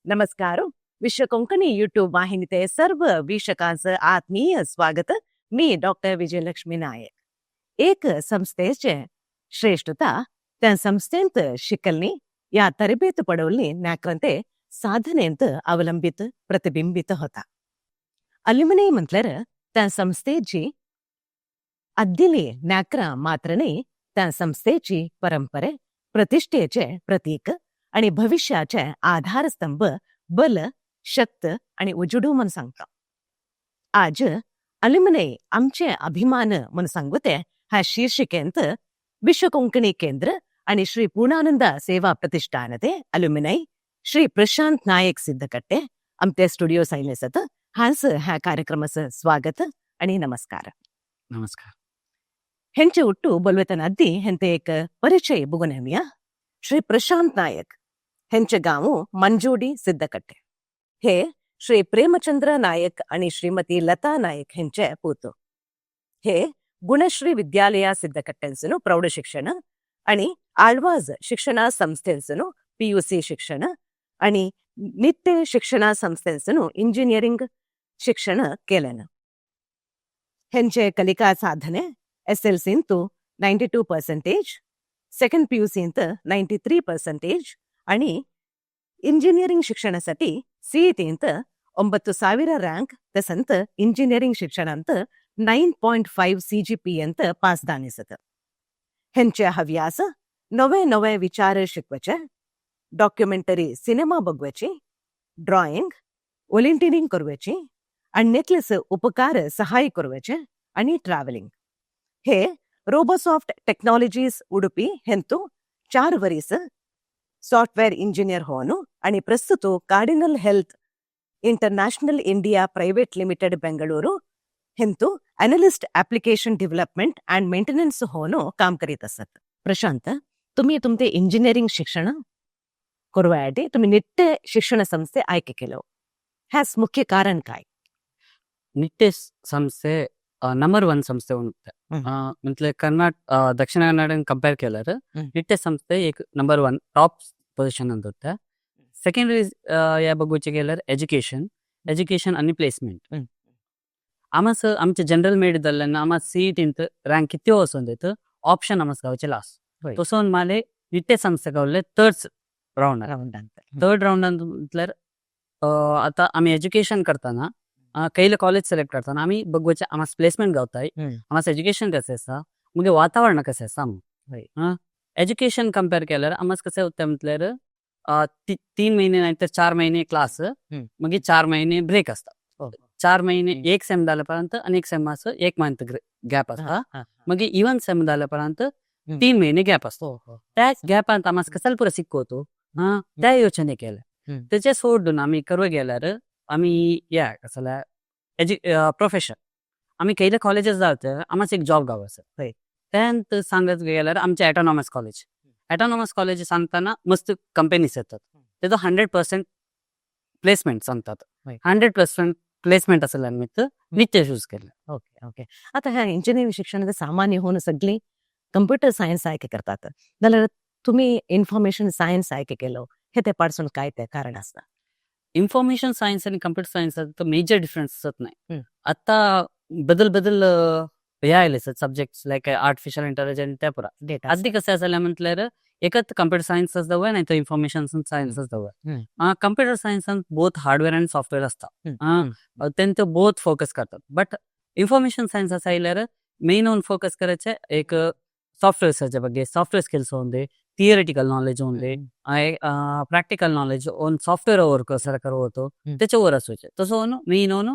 नमस्कार. विश्व कोंकणी यूट्यूब वाहिनीते सर्व वीक्षकांचं आत्मीय स्वागत. मी डॉक्टर विजयलक्ष्मी नायक. एक संस्थेचे श्रेष्ठता त्या संस्थेंत शिकलनी या तरबेत पडवली नाकरंते साधनेंत अवलंबित प्रतिबिंबित होता. अल्युमिनी म्हटल्यार त्या संस्थेची अद्दिली नाकरा मात्र नाही, त्या संस्थेची परंपरे, प्रतिष्ठेचे प्रतीक आणि भविष्याचे आधारस्तंभ, बल, शक्त आणि उजुडू म्हणून सांगता. आज अल्युमिनी आमचे अभिमान म्हणून सांगते ह्या शीर्षिकेंत विश्व कोंकणी केंद्र आणि श्री पूर्णानंद सेवा प्रतिष्ठान ते अल्युमिनाई श्री प्रशांत नायक सिद्धकट्टे आमचे स्टुडिओ सायले. हांस ह्या कार्यक्रमाचं स्वागत आणि नमस्कार. नमस्कार. हेंचे ಒಟ್ಟು ಬಲ್ವೆತನ ಅದ್ದಿ ಹೆಂತೆ एक ಪರಿಚಯ ಬುಗುನೆಮಿಯ. ಶ್ರೀ ಪ್ರಶಾಂತ್ ನಾಯಕ್ ಹೆಂಚೆ ಗಾವು ಮಂಜೋಡಿ ಸಿದ್ದಕಟ್ಟೆ. हे श्री प्रेमचंद्र नायक आणि श्रीमती लता नायक हेंचे पूತು. हे गुणश्री विद्यालಯ ಸಿದ್ದಕಟ್ಟೆನ್ಸನು ಪ್ರೌಢ ಶಿಕ್ಷಣ आणि ಆಳ್ವಾಸ್ ಶಿಕ್ಷಣ ಸಂಸ್ಥೆನ್ಸನು ಪಿಯುಸಿ ಶಿಕ್ಷಣ आणि ನಿಟ್ಟೆ ಶಿಕ್ಷಣ ಸಂಸ್ಥೆನ್ಸನು ಇಂಜಿನಿಯರಿಂಗ್ ಶಿಕ್ಷಣ केलेन. हेंचे ಕಲಿಕಾ ಸಾಧನೆ: ಎಸ್ಎಲ್ಸಿಂತು 92 ಪರ್ಸೆಂಟೇಜ್, सेकंड पीयूसींत 93 ಪರ್ಸೆಂಟೇಜ್ आणि ಇಂಜಿನಿಯರಿಂಗ್ ಶಿಕ್ಷಣसाठी ಸಿಇಟಿಂತ 9000 ರ್ಯಾಂಕ್ ತಸಂತ ಇಂಜಿನಿಯರಿಂಗ್ ಶಿಕ್ಷಣ ಅಂತ 9.5 ಸಿಜಿಪಿ ಅಂತ ಪಾಸ್ ದಾನಿಸत. हेंचे हव्यास: नवे नवे विचार शिकवचे, डॉक्युमेंटरी सिनेमा बघवायची, ड्रॉइंग, व्हॉलेंटिअरिंग करवायची, अन्यतलेस उपकार सहाय्य करवायचे आणि ट्रॅव्हलिंग. हे रोबोसॉफ्ट टेक्नॉलॉजीज उडुपी हेंतु 4 वरीस सॉफ्टवेअर इंजिनियर होನು आणि ಪ್ರಸ್ತುತ cardinal health international India private limited, Bengaluru हेंतु analyst, application development and maintenance होनो काम करीत असत. प्रशांत, तुम्ही तुमचे इंजिनिअरिंग शिक्षण करवासाठी तुम्ही निट्टे शिक्षण संस्थे ಆಯ್ಕೆ केलं, ह्यास मुख्य कारण काय? ನಿಟ್ಟೆ ಸಂಸ್ಥೆ ನಂಬರ್ ಒನ್ ಸಂಸ್ಥೆ ಉಂಟು. म्हटलं ದಕ್ಷಿಣ ಕನ್ನಡ ಕಂಪೇರ್ केल्यार निट्टे ಸಂಸ್ಥೆ एक ನಂಬರ್ ಒನ್ ಟಾಪ್ ಪೊಸಿಷನ್ ಅಂತ. ಸೆಕೆಂಡರಿ या बघूचे गेल्यार एज्युकेशन, एज्युकेशन आणि प्लेसमेंट. आमास आमचे जनरल मेरिट जाल्ल्यान आमा सीईटींत रँक किती वचोन दित ऑप्शन आमास गावचे लास्ट. तसो माले निट्टे संस्थे गावले थर्ड राऊंड. राऊंड ಅಂತ. थर्ड राऊंडान म्हटल्यार आता आमी एज्युकेशन करताना कैले कॉलेज सिलेक्ट करताना आमी बघवचे आमास प्लेसमेंट गावताय, आमास एज्युकेशन कशें आसा, मागीर वातावरण कशें आसा. एज्युकेशन कंपेर केल्यार आमास कशें उरता म्हटल्यार 3 महिने नाही तर 4 महिने क्लास, मागीर 4 महिने ब्रेक आसता. 4 महिने एक सेम जाल्या उपरांत आनी एक सेमाचो एक मंथ गॅप आसता. हा, हा. मागीर इवन सेम जाल्या उपरांत 3 महिने गॅप आसता. हो हो त्या गॅपांत आमास कसाल पुरो शिकवतो हा त्या योजने केले. तेचे सोडून आमी करवे गेल्यार आमी या कसल्या एज्यु प्रोफेशन आमी खंयले कॉलेजीस जावचे, आमास एक जॉब गावचे. त्यात सांगत गेल्यार आमचे ऑटोनॉमस कॉलेज, ऑटोनॉमस कॉलेज सांगताना मस्त कंपनीज येतात, तेजो 100% प्लेसमेंट सांगतात. 100% प्लेसमेंट आसल्या निमित्त नित्य चूज केले. ओके ओके आता ह्या इंजिनिअरिंग शिक्षणाचं सामान्य होऊन सगळी कम्प्युटर सायन्स आयके करतात, जाल्यार तुम्ही इन्फॉर्मेशन सायन्स आयके केलो, हे ते पाडसून काय ते कारण आसता? इन्फॉर्मेशन सायन्स आणि कम्प्युटर सायन्स मेजर डिफरन्स असत नाही. आता बदल बदल हे आयले सब्जेक्ट, लायक आर्टिफिशियल इंटेलिजन्स त्या पुरा. डेटा. आदी कशें आसलें म्हटल्यार एकच कम्प्युटर सायन्स दवय, नाही तर इन्फॉर्मेशन सायन्स दवय. कम्प्युटर सायन्सान बोथ हार्डवेअर आणि सॉफ्टवेअर असता. तेंचे बोथ फोकस करतात, बट इन्फॉर्मेशन सायन्स असा आयल्यार मेन ऑन फोकस करायचे एक सॉफ्टवेअर्साच्या ಬಗ್ಗೆ, सॉफ्टवेअर स्किल्स होऊन, थिअरिटिकल नॉलेज होऊन, प्रॅक्टिकल नॉलेज ऑन सॉफ्टवेअर वर कसं होतो त्याच्यावर असायचे. तसं main on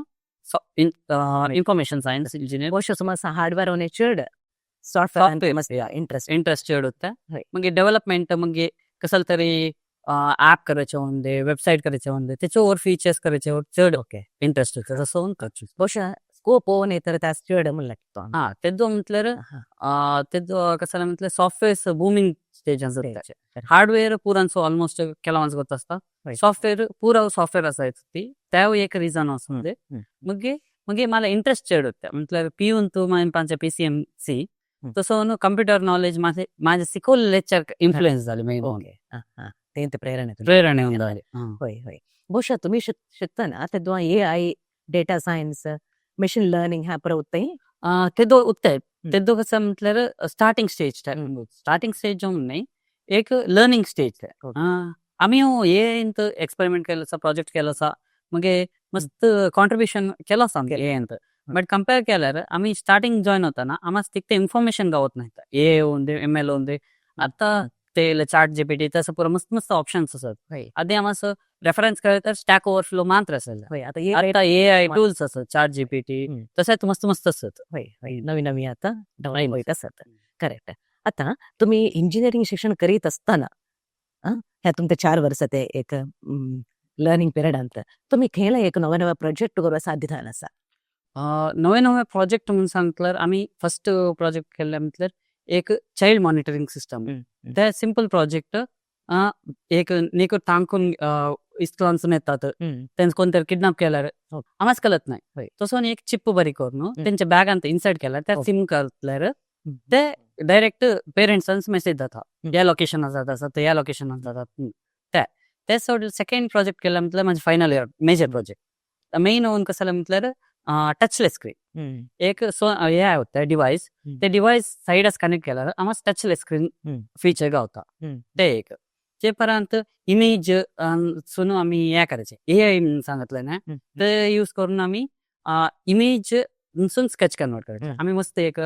information science engineer. ಬಹುಶಃ सुमार हार्डवेअर होणे चड सॉफ्टवेअर Software. Interest. Interest चड होता. हय. मागीर डेव्हलपमेंट, मागीर कसल तरी ऍप करायचे होऊन, वेबसाईट करायचे होऊन, त्याच्यावर फीचर्स करायचे चड इंटरेस्ट होता, तसं होऊन करचो. ಬಹುಶಃ स्कोप नाही तर त्या चड म्हणून लागतो. हा, तेजो म्हटल्यार तेजो कसं म्हटल्यार सॉफ्टवेअर बूमिंग स्टेज आसा. हार्डवेअर पुरांचो ऑलमोस्ट ಕೆಲवांच ಗೊತ್ತ आसता. सॉफ्टवेअर पुरा सॉफ्टवेअर असायचं ती त्या एक रिझन असं. मागीर मागीर मला इंटरेस्ट चड होता म्हटल्यार पियून तू पांचे पीसीएमसी. तसं कम्प्युटर नॉलेज माझे माझे शिकवलेले लेक्चर इन्फ्लुएन्स झाले मेन. ओके हा, हा. तेंत प्रेरणा. प्रेरणा उंदाली. होय होय, ಬಹುಶಃ तुम्ही शिकताना तेद्वा AI, data science, machine learning ह्या पुरा उत्तय. तेदो उत्तय. तेदो कसं म्हटल्यार स्टार्टिंग स्टेज, स्टार्टिंग स्टेज नाही, एक लर्निंग स्टेज. आम्ही ए एक्सपेरिमेंट केलं आसा, प्रोजेक्ट केलो आसा, मगे मस्त कॉन्ट्रिब्युशन केलं आसा ए अंत. बट कंपेअर केल्यार आम्ही स्टार्टिंग जॉईन होताना आम्हाला तितके इन्फॉर्मेशन गावत नाही. ए होऊन दे, एम एल होऊन दे, आता ते चॅट जीपीटी, तसं पुरं मस्त मस्त ऑप्शन्स असत. आधी आम्हाला रेफरन्स केलं तर स्टॅक ओव्हरफ्लो मात्र असेल. आता आता ए I tools असत, चॅट जीपीटी, तसेच मस्त मस्त असत. होय होय, नवी नवी आता डेव्हलप होत असत. करेक्ट. आता तुम्ही इंजिनिअरिंग शिक्षण करीत असताना ह्या तुमच्या 4 वर्ष ते एक लर्निंग पिरियड अंत तुम्ही खेळ एक नवा नवा प्रोजेक्ट करूं साध्य झाला असा? नवे नवे प्रोजेक्ट म्हणून सांगतल्यार आमी फर्स्ट प्रोजेक्ट केल्ले म्हटल्यार एक चाइल्ड मॉनिटरिंग सिस्टम. ते सिंपल प्रोजेक्ट. एक नेको तांकून इस्कॉलांसून येतात, तेंच कोणतरी किडनॅप केल्यार आमाच कळत नाही. तसो एक चिप बरी करून तेंच्या बॅगांत इन्सर्ट केल्यार, त्या सिम घातल्यार ते डायरेक्ट पेरेंट्सांस मेसेज जाता, ह्या लोकेशनार जाता आसा, ह्या लोकेशनार जाता. ते ते सोड सेकंड प्रोजेक्ट केला म्हटल्यार माझे final year major project main own कसं म्हटल्यार टचलेस स्क्रीन. एक सो हे होता डिवाइस, ते डिवाइस साइडच कनेक्ट केल्यार आम्हाला टचलेस स्क्रीन फीचर गावता. ते एक ते पर्यंत इमेज सुन आम्ही हे करायचे, ए I सांगितलं ना, ते यूज करून आम्ही इमेज स्केच कन्वर्ट करायचे. आम्ही मस्त एक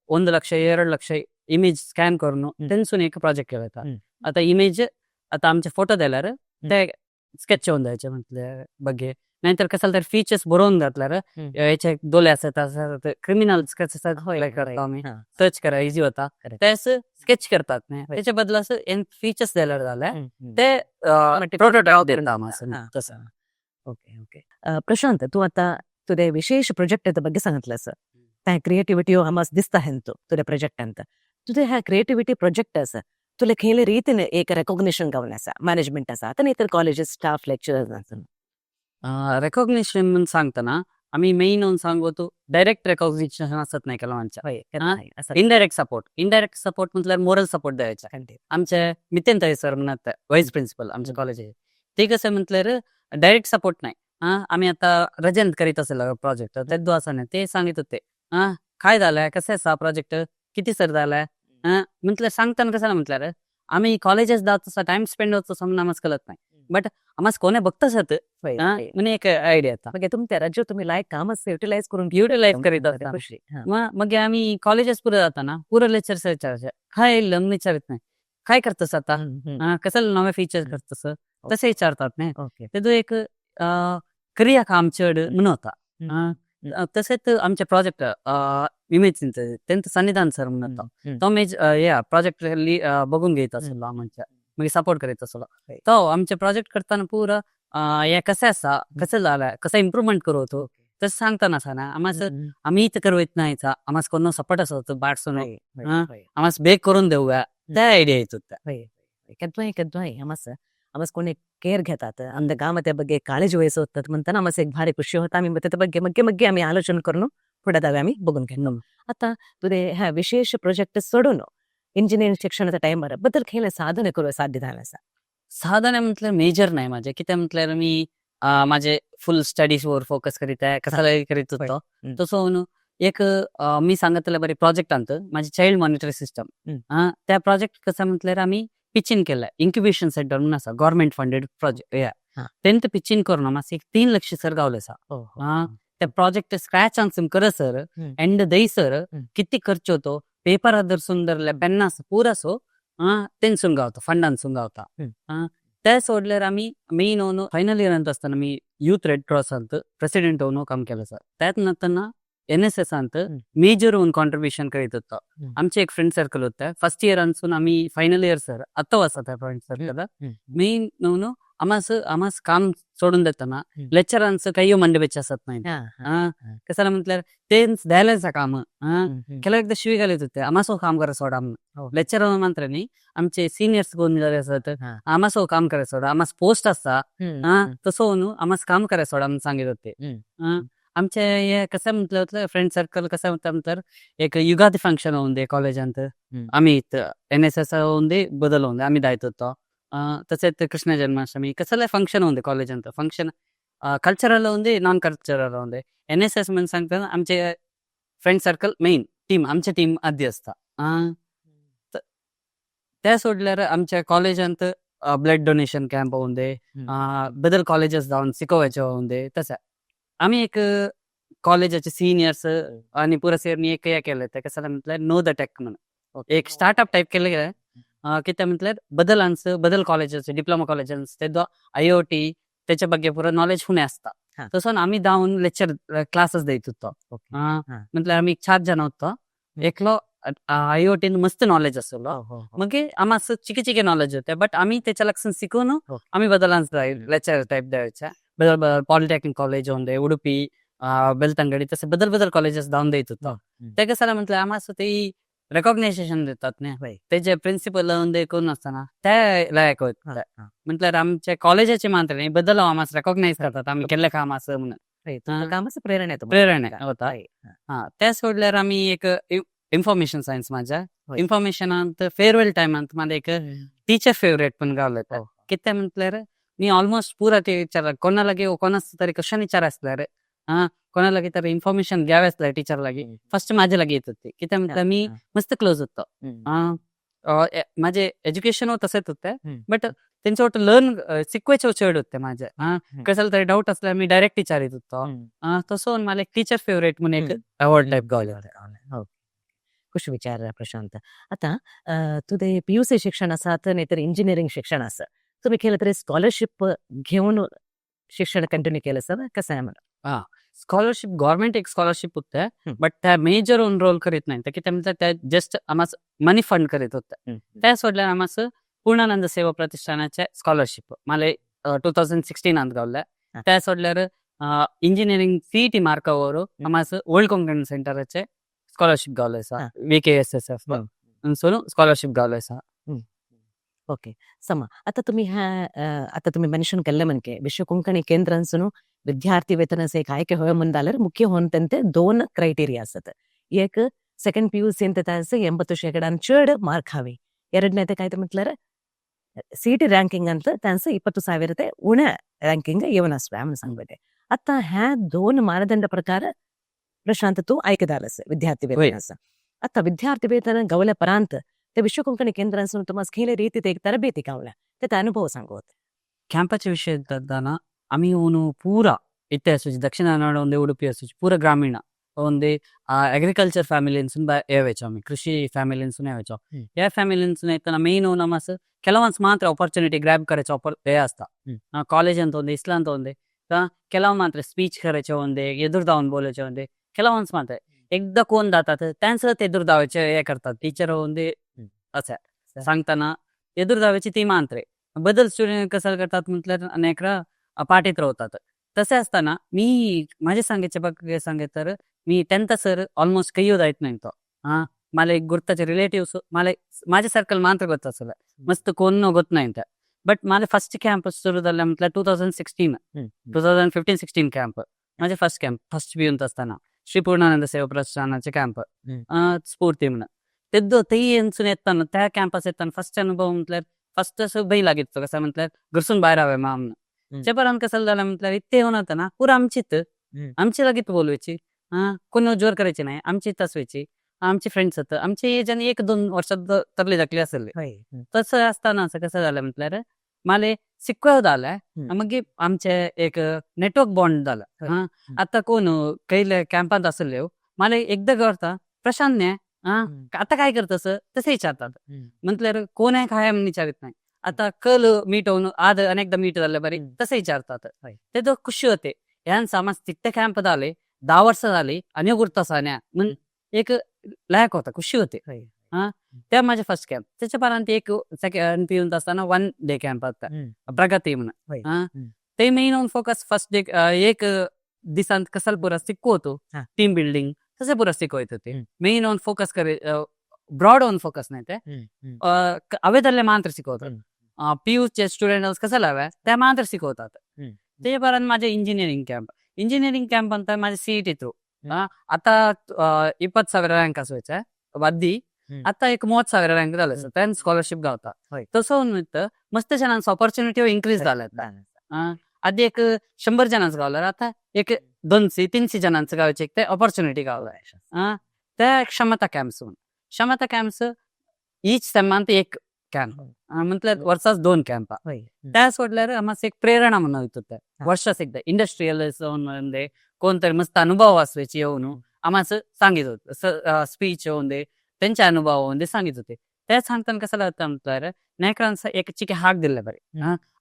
1 लक्ष 2 लक्ष इमेज स्कॅन करून तेंसून एक प्रोजेक्ट केला होता. आता इमेज आता आमचे फोटो दिल्यार ते स्केच होऊन द्यायचे म्हटले ಬಗ್ಗೆ, नाहीतर कसाल तर फीचर्स बरोवन घातल्यार याचे दोले असतात, क्रिमिनल स्केच करतो आम्ही, सर्च करा इझी होता. ते स्केच करतात नाही, त्याच्या बदला फीचर्स द्यायला झालं ते प्रोटोटाईप देता आम्हाला तसं. ओके ओके, प्रशांत, तू आता तुझे विशेष प्रोजेक्ट ಬಗ್ಗೆ सांगितलं त्या क्रिएटिव्हिटी आम्हाला दिसता हेंतो तुझ्या प्रोजेक्ट ಅಂತ. तुझे ह्या क्रिएटिव्हिटी प्रोजेक्ट असं तुला खेळ रीतीने एक रेकॉग्निशन गावन असा मॅनेजमेंट असा आता नाही तर कॉलेजेस स्टाफ लेक्चरर्स असं? रेकॉग्निशन म्हणून सांगताना आम्ही मेन सांगतो, डायरेक्ट रेकॉग्निशन असत नाही केलं. Indirect support. इनडायरेक्ट सपोर्ट म्हटल्यार मोरल सपोर्ट द्यायचा. आमचे नितीन ताई सर म्हणत, व्हाईस प्रिन्सिपल आमच्या कॉलेज, ते कसं म्हटल्यार डायरेक्ट सपोर्ट नाही. हा, आम्ही आता रजेंत करीत असेल प्रोजेक्ट तेद्दो असं नाही, ते सांगित होते, हा काय झालंय, कसं असा प्रोजेक्ट, किती सर झालाय म्हटलं. सांगताना कसं म्हटल्यार आम्ही कॉलेजेस जात टाइम स्पेंड होतो समजून आम्हाला कळत नाही, बट आम्हाला कोणी बघतच म्हणजे एक आयडिया येता. मग तुमच्या राज्य तुम्ही लायक कामच युटिलाइज करून युटिलाइज करीत असता. खुशी. मग आम्ही कॉलेजेस पुढे जाताना पुरं लेक्चर विचारायचे, काय लग्न विचारित नाही, काय करतस आता, कसं नवे फीचर्स करतस, तसे विचारतात नाही. ते एक क्रिया काम चड म्हणून होता. तसेच आमचे प्रोजेक्ट इमेज त्यांचं सन्निधान सर म्हणून होता, तो मेज या प्रोजेक्ट बघून घेत असेल आमच्या, मग सपोर्ट करीत असेल तो आमचे प्रोजेक्ट करताना पुरं हे कसं असा, कसं झालं, कसं इम्प्रुव्हमेंट करू होतो, तसं सांगताना असा ना आम्हाला. आम्ही इथं करू येत नाही, आम्हाला कोण सपोर्ट असं होतं बाटसून आम्हाला बेक करून देऊया, त्या आयडिया येत होत्या. केद्वाय केद्वाय आम्हाला आम्हाला कोणी केअर घेतात, आमच्या गावात ಬಗ್ಗೆ काळजी वಹಿसतात म्हणताना आम्हाला एक भारी खुशी होता. आम्ही त्याच्या ಬಗ್ಗೆ मग्गे मग्गे आम्ही आलोचना करून पुढे दावे आम्ही बघून घेतो. आता तुझे ह्या विशेष प्रोजेक्ट सोडून इंजिनिअरिंग शिक्षणाच्या टाइमवर बद्दल खेळ साधने करू साध्य झाला असा? साधने म्हटलं मेजर नाही माझे, किती म्हटल्यार मी माझे फुल स्टडीज वर फोकस करीत आहे, कसाला करीत होतो. तसं म्हणून एक मी सांगितलं बरे प्रोजेक्ट आणतं माझे चाइल्ड मॉनिटरिंग सिस्टम. त्या प्रोजेक्ट कसं म्हटल्यार आम्ही पिचिंग केलं इन्क्युबेशन सेंटर म्हणून असा गव्हर्नमेंट फंडेड प्रोजेक्ट, तेंत पिचिंग करून आम्हाला एक 3 लक्ष सर गावले असा. त्या प्रोजेक्ट स्क्रॅच आन्सून कर सर एंड दई सर किती खर्च होतो, पेपर अदर सुंदर पेन्नास पुरा सो तेंसून गावता, फंडांसून गावता. ते सोडल्यार आम्ही मेन ओन फायनल इयर ಅಂತ असताना मी यूथ रेड क्रॉस ಅಂತ प्रेसिडेंट होऊन काम केलं सर. त्यात नंतर एन एस एस ಅಂತ मेजर ಒಂದು कॉन्ट्रीब्युशन करीत होतो. आमचे एक फ्रेंड सर्कल होतं फर्स्ट इयर अनसून आम्ही फायनल इयर सर आता वाजता फ्रेंड सर्कल. मेन न्हू आमास आमास काम सोडून देताना लेक्चरांचं काही मंडे बेच असत नाही. कशाला म्हटल्यार तेच द्यायला काम ಕೆಲವು एकदा शिवी घालत होते, आमासो काम करा सोडा. लेक्चर मात्र न्ही, आमचे सिनियर्स कोण जाले असत, आमासो काम करा सोडा, आमास पोस्ट असता तसं न्हू, आमास काम करा सोडा म्हणून सांगित होते. आमचे हे कसं म्हटलं होतं, फ्रेंड सर्कल कसं होतं म्हटल्यार एक युगादी फंक्शन होऊन दे कॉलेजांत, आम्ही एन एस एस होऊन दे बदल होऊन दे आम्ही दायत होतो. तसेच कृष्ण जन्माष्टमी कसले फंक्शन होते कॉलेजांत, फंक्शन कल्चरल होते, नॉन कल्चरल होते. एनएसएस म्हणून सांगताना आमचे फ्रेंड सर्कल मेन टीम, आमचे टीम आदी असता. ते सोडल्यार आमच्या कॉलेजांत ब्लड डोनेशन कॅम्प होते, बदल कॉलेजेस जावन शिकोवायचे होते. तशें आमी एक कॉलेजाचे सिनियर्स आणि पुरा सेरनी एक हे केले ते कसं म्हटल्यार नो the take म्हणून एक स्टार्टअप टायप केले गेले. कितें म्हटल्यार बदल आन्स बदल कॉलेजाचे डिप्लोमा कॉलेजांस ते आयओटी त्याच्या ಬಗ್ಗೆ पुरा नॉलेज हुने असता. तसं आम्ही धावून लेक्चर क्लासेस देत होतो. म्हटल्यार आमी चार जण होतो. एकलो आयओटी मस्त नॉलेज आसलो, मागीर आमा चिके चिके नॉलेज होते, बट आम्ही त्याच्या लक्षात शिकून आम्ही बदलांस लेक्चर टाईप द्यायचे. बदल बदल पॉलिटेक्निक कॉलेज होते, उडुपी, बेलतंगडी, तसे बदल बदल कॉलेजेस धावून देत होतो. ते कसं म्हटलं आम्हा ते रेकॉग्नायझेशन देतात न्ही, तेजे प्रिन्सिपल होते कोण असताना ते लायक होत. म्हटल्यार आमच्या कॉलेजाचे मात्र न्ही, बदल आम्हाला रेकॉग्नायज करतात आम्ही केल्ले काम असं म्हणून. कामाचं प्रेरणा आहे तुम्हाला. प्रेरणा होता. हा, ते सोडल्यार आमी एक इन्फॉर्मेशन सायन्स माझ्या इन्फॉर्मेशनांत फेअरवेल टायमांत मला एक टीचर फेवरेट पण गावले. कितें म्हटल्यार मी ऑलमोस्ट पुरा टीचर कोणा लागी कोणाच तरी क्वेश्चन विचार असल्यार, हा, कोणा लागी तरी इन्फॉर्मेशन घ्यावे असल्यार टीचर लागी फर्स्ट माझ्या लागी येत होती. कितें म्हटल्यार मी मस्त क्लोज होतो. माझे एज्युकेशन तसेच होते, बट त्यांच्या ಒಟ್ಟು लर्न शिकवायचे चड होते माझे. कशाला तरी डाऊट असल्यार मी डायरेक्ट विचारित होतो. तसं मला एक टीचर फेवरेट म्हणून एक अवॉर्ड टाईप गावले. हो, खुश विचार प्रशांत. आता तुझे पीयूसी शिक्षण आसा नाही तर इंजिनिअरिंग शिक्षण आसा, तुम्ही केलं तरी स्कॉलरशिप घेऊन शिक्षण कंटिन्यू केलं सर, कसं आहे मला? स्कॉलरशिप गव्हर्नमेंट एक स्कॉलरशिप होते, बट त्या मेजर रोल करीत नाही. किती म्हणतात त्या जस्ट आम्हाला मनी फंड करीत होते. त्या सोडल्यार आम्हाला पूर्णानंद सेवा प्रतिष्ठानाचे स्कॉलरशिप मला 2016 गावले. त्या सोडल्यार इंजिनिअरिंग सीईटी मार्कावर आम्हाला ओल्ड कोंकण सेंटराचे स्कॉलरशिप गावले आसा, VKSSF सोडून स्कॉलरशिप गावले आसा. ओके, समा. आता तुम्ही ह्या आता तुम्ही मेन्शन केल्ले म्हणजे विश्व कोंकणी केंद्रांसून विद्यार्थी वेतनाचे एक आयके होय म्हणून जाल्यार मुख्य होऊन ते दोन क्रायटेरिया आसत. एक सेकंड पीयूसी ಅಂತ ತಾಸ 80% चड मार्क हवे. ಎರಡನೇದು काय म्हटल्यार सीईटी रँकिंग ಅಂತ त्यांचं 20,000 ते उणे रँकिंग येवन आसता म्हणून सांगते. आता ह्या दोन मानदंड प्रकार प्रशांत तू आयकदारस विद्यार्थी वेतनाचा. आता विद्यार्थी वेतन गवल्या परांत ते विश्व कोंकणी केंद्रांसून तुम्हाला खेळ रीती ते एक तरबेती गावल्या, त्याचा अनुभव सांगू. ಕ್ಯಾಂಪಸ್ ವಿಷಯ ಇದ್ದಾನ आम्ही ಊನು ಪೂರ ಇತ್ತೆ ಅಸುಚಿ ದಕ್ಷಿಣ ಕನ್ನಡ ಒಂದೇ, ಉಡುಪಿ ಅಸುಚಿ ಪೂರ ಗ್ರಾಮೀಣ ಒಂದೇ ಅಗ್ರಿಕಲ್ಚರ್ ಫ್ಯಾಮಿಲಿನ್ಸ್ ಏವೆಚೋ, ಆಮಿ ಕೃಷಿ ಫ್ಯಾಮಿಲಿನ್ಸ್ ಏವೆಚೋ. या ಫ್ಯಾಮಿಲಿನ್ಸ್ ಇತ್ತನ ಮೇನ್ ನಮಸ್ ಕೆಲವೊಂದು ಮಾತ್ರ ಆಪರ್ಚುನಿಟಿ ಗ್ರ್ಯಾಬ್ करायचे ऑपर हे असता. कॉलेज ಅಂತ ಒಂದೇ, ಇಸ್ಲಾ ಅಂತ ಒಂದೇ, ಕೆಲವು मात्र स्पीच करायचे ಒಂದೇ, ಎದುರು धावून बोलायचे ಒಂದೇ ಕೆಲವೊಂದು मात्र. एकदा कोण जातात त्यांचं ते एदूर धावायचे हे करतात टीचर ಒಂದೇ असे सांगताना एदूर धावायची ती मात्र. बदल स्टुडंट कसं करतात म्हटल्यार अनेकरा पाठीत राहतात. तसे असताना मी माझे सांगायचे बघ सांगे तर मी टेन्थ सर ऑलमोस्ट कय्यो जायत नाही तो. हा, मला एक गुर्ताचे रिलेटिव्स मला माझे सर्कल मात्र ಗೊತ್ತ ಅಸಲ मस्त कोण ಗೊತ್ತ नाही. बट मला फर्स्ट कॅम्प सुरू झालं म्हटलं 2016, 2015-16 कॅम्प माझे फर्स्ट कॅम्प फर्स्ट पी असताना श्री पूर्णानंद सेवा प्रतिष्ठानाचे कॅम्प स्फूर्ती म्हणून तेद्दो तेही एन्सून येताना त्या कॅम्पस येताना फर्स्ट अनुभव म्हटल्यार फर्स्ट असं भंय लागिತ್ತು. कसं म्हटल्यार घरसून बाहेर हवे माम चेपरान कसं झालं म्हटल्यार इथे येऊन होतं ना पुरा आमचीत आमची लागीत बोलवायची, हा, कोण जोर करायचे नाही, आमची तसवायची, आमचे फ्रेंड्स होतं, आमचे एज आणि 1-2 वर्षात तरले दाखले असेल. तसं असताना असं कसं झालं म्हटल्यार मला शिकवत आलंय, मग आमचे एक नेटवर्क बॉन्ड झालं. हा, आता कोण काही कॅम्पात असेल मला एकदा करता प्रशांत न्याय, हा, आता काय करतस तसे विचारतात. म्हटल्यार कोण आहे काय म्हणून विचारित नाही. आता कल मीट होऊन आद अनेकदा मीट झाले बरी तसे विचारतात. ते तो खुशी होते ह्यान समाज तिथे कॅम्प झाले 10 वर्ष झाली आणि गुर्तासान्या म्हण एक लायक होता खुशी होते. हा, त्या माझे फर्स्ट कॅम्प. त्याच्या पर्यंत एक सेकंड पिऊन असताना 1 डे कॅम्प होता प्रगती म्हणून. हा, ते मेन फोकस फर्स्ट डे एक दिसांत कसल पुरा शिकवतो टीम बिल्डिंग तसे पुरा शिकवत होते. मेन ऑन फोकस करे ब्रॉड ऑन फोकस नाही ते अवेदरले मात्र शिकवतात. पीयूचे स्टुडंट कसं लावे त्या मात्र शिकवतात. त्याच्या माझे इंजिनिअरिंग कॅम्प, इंजिनिअरिंग कॅम्प ಅಂತ माझे सीईटी थ्रू. आता 20,000 रँक असायचा आधी. आता एक 30,000 रँक जाले आसा, तेन स्कॉलरशीप गावता. तसो न्हय, मस्त जणांचो ऑपॉर्च्युनिटी इन्क्रीज जाले. आधी एक 100 जणांचो गावल्यार आता एक 200-300 जणांचो गावचे ते ऑपॉर्च्युनिटी गावला. ते क्षमता कॅम्प्स, क्षमता कॅम्प्स ईच सेमांत एक कॅम्प म्हटल्यार वर्साच 2 कॅम्प. त्या सोडल्यार आमकां एक प्रेरणा म्हणून वयता वर्षास एकदा इंडस्ट्रियल म्हणजे कोण तरी मस्त अनुभव असवायचे येवन आम्हाला सांगित होते, स्पीच होऊन दे, त्यांचे अनुभव होऊन दे सांगित होते. ते सांगताना कसं लागतं म्हटल्यार नायकांचा एक चिके हाक दिले बरे,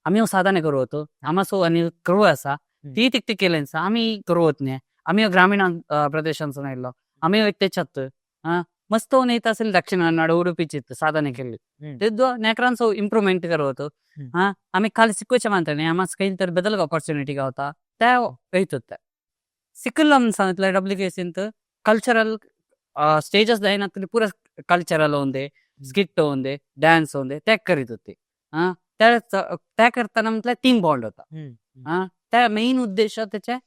आम्ही साधने करू होतो, आम्हा आणि करू असा ती तिकटी केले आम्ही करू होत नाही, आम्ही ग्रामीण प्रदेशांसून आयलो, आम्ही त्याच्यात मस्त होऊन येत असेल दक्षिण कन्नड उडुपीची साधने केली ते नेकरांचो इम्प्रुव्हमेंट करू होतो. हा, आम्ही खाली शिकवचे मानता नाही, आम्हाला काही तर बदल ऑपॉर्च्युनिटी गावता त्या येत होत्या. सिकल सांगितलं डब्ल्यू के सींत कल्चरल स्टेजेस जायना, पुरा कल्चरल होऊन दे, स्किट होऊन दे, डान्स होऊन दे, त्या करीत होते. हा, त्या त्या करताना म्हटलं टीम बॉन्ड होता. हा, त्या मेन उद्देश त्याच्या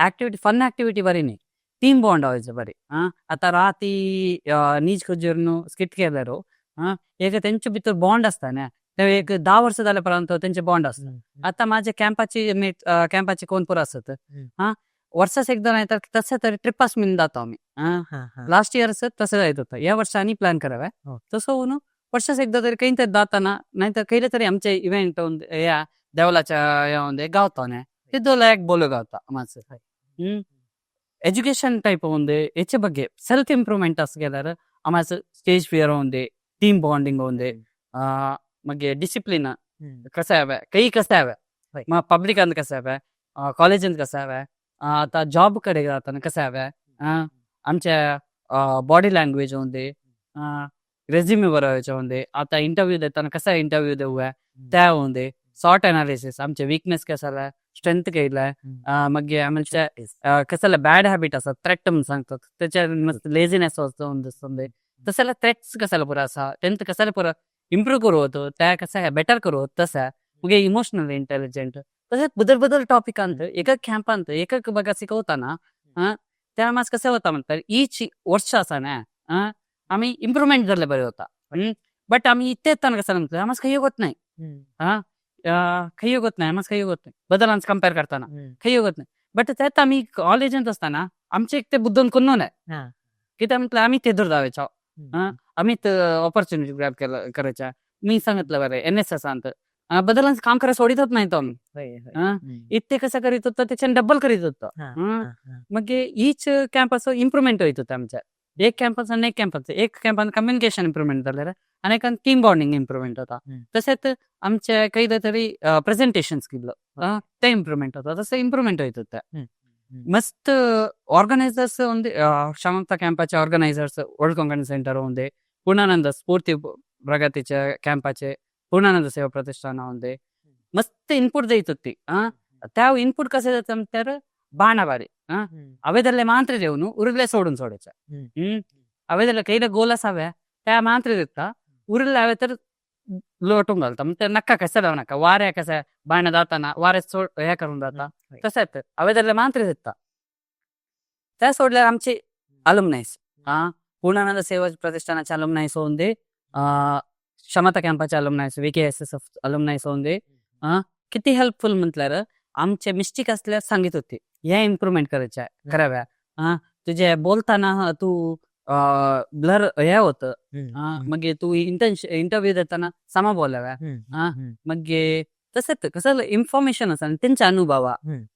ऍक्टिव्हिटी फन ऍक्टिव्हिटी बरी नाही, टीम बॉन्ड व्हायचं बरी. हा, आता राती नीज खुजेरनु स्किट केल्यार हा एक तेंचे भितर बॉन्ड असता ना, ते एक 10 वर्ष जाल्या पर्यंत तेंचे बॉन्ड असता. आता माझ्या कॅम्पाची कॅम्पाची कोण पुरा असत, हा वर्षास एकदा नाही तर तसं तरी ट्रिपास मिळून जातो आम्ही. लास्ट इयर तसं जायत होतं, या वर्षी आणि प्लॅन करावा तसं होऊन वर्षास एकदा तरी काही तरी जाताना नाही तर काही तरी आमचे इव्हेंट या देवलाच्या या गावतो ना, ते दोला एक बोलू गावता माझं. एज्युकेशन टाईप होऊन दे, याच्या ಬಗ್ಗೆ सेल्फ इंप्रूव्हमेंट असं केल्यार आमचं स्टेज फिअर होऊन दे, टीम बॉन्डिंग होऊन दे, मग डिसिप्लिन कसं हवं, काही कसं हवं, मग पब्लिक कसं हवं, कॉलेजांत कसं हवं, आता जॉब कडे जाताना कसं हवं, आमच्या बॉडी लँग्वेज होऊन दे, रेझ्युमे बरोवायचे होऊन दे, आता इंटरव्ह्यू देताना कसा इंटरव्ह्यू देऊया त्या होऊन दे, सॉर्ट अनालिसिस आमचे वीकनेस कसाला, स्ट्रेंथ केलाय, मग आमच्या कसाला बॅड हॅबिट असतात, थ्रेट म्हणून सांगतात त्याच्या लेझिनेस होऊन दिसते, तसाला थ्रेट्स कसाला पुरा असा त्यांचं कसाला पुरा इम्प्रूव्ह करू होतो, त्या कसं बेटर करू होत, तसं मग इमोशनल इंटेलिजंट तसेच बदल बदल टॉपिक आणतं एक कॅम्प आणतं एक बघा शिकवताना. त्या माझ कसं होता म्हणतात ईच वर्ष असा ना आम्ही इम्प्रुव्हमेंट झाले बरे होता, बट आम्ही इथे येताना कसं म्हणतो आम्हाला काही होत नाही, हा काही होत नाही, आम्हाला काही होत नाही बदलांच कम्पेअर करताना काही होत नाही. बट त्यात आम्ही कॉलेजात असताना आमचे एक ते बुद्धन कोण नाही की त्या म्हटलं आम्ही ते दूर जावायचो, आम्ही ऑपॉर्च्युनिटी ग्रॅब केलं करायच्या. मी सांगितलं बरं एन एस एस आणतं बदलांचं काम करायला सोडितच नाही तो आम्ही, इथे कसं करीत होतो त्याच्याने डबल करीत होतो. मग ईच कॅम्प इम्प्रुव्हमेंट होत होतं आमच्या, एक कॅम्पस आणि एक कॅम्पस, एक कॅम्पात कम्युनिकेशन इम्प्रुव्हमेंट झालं आणि एक टीम बॉन्डिंग इम्प्रुव्हमेंट होता. तसेच आमच्या काही तरी प्रेझेंटेशन स्किल ते इम्प्रुव्हमेंट होता, तसं इम्प्रुव्हमेंट होत होतं. मस्त ऑर्गनायझर्स होऊन क्षमता कॅम्पाचे ऑर्गनायझर्स ओल्ड कोंकण सेंटर होऊन दे, पूर्णानंद स्फूर्ती प्रगतीच्या कॅम्पाचे पूर्णानंद सेवा प्रतिष्ठान होऊन दे, मस्त इनपुट देत होती. त्या इनपुट कसे जातं तर बाणाबारी अवेदरले मात्र देऊन उरले सोडून सोडायचं, अवेदरले कैला गोल असाव्या त्या मात्र देता उरले हवे तर लोटून घालता, मग ते नक्का कसं लावू नका वाऱ्या कसं बाण जाताना वाऱ्या सोड हे करून जाता तसं अवेदरले मात्र देता. त्या सोडल्यावर आमचे अलुमनाईस, हा पूर्णानंद सेवा प्रतिष्ठानाचे अलुमनाईस होऊन दे, क्षमता कॅम्पाचे alumni V K S S F alumni होऊन दे, किती हेल्पफुल म्हटल्यार आमचे मिस्टेक असल्यास सांगित होते ह्या इम्प्रुव्हमेंट करायच्या कराव्या. तुझे बोलताना तू ब्लर हे होतं, मग तू इंटरव्ह्यू देताना समा बोलाव्या, मग तसंच कसं इन्फॉर्मेशन असं आणि त्यांचा अनुभव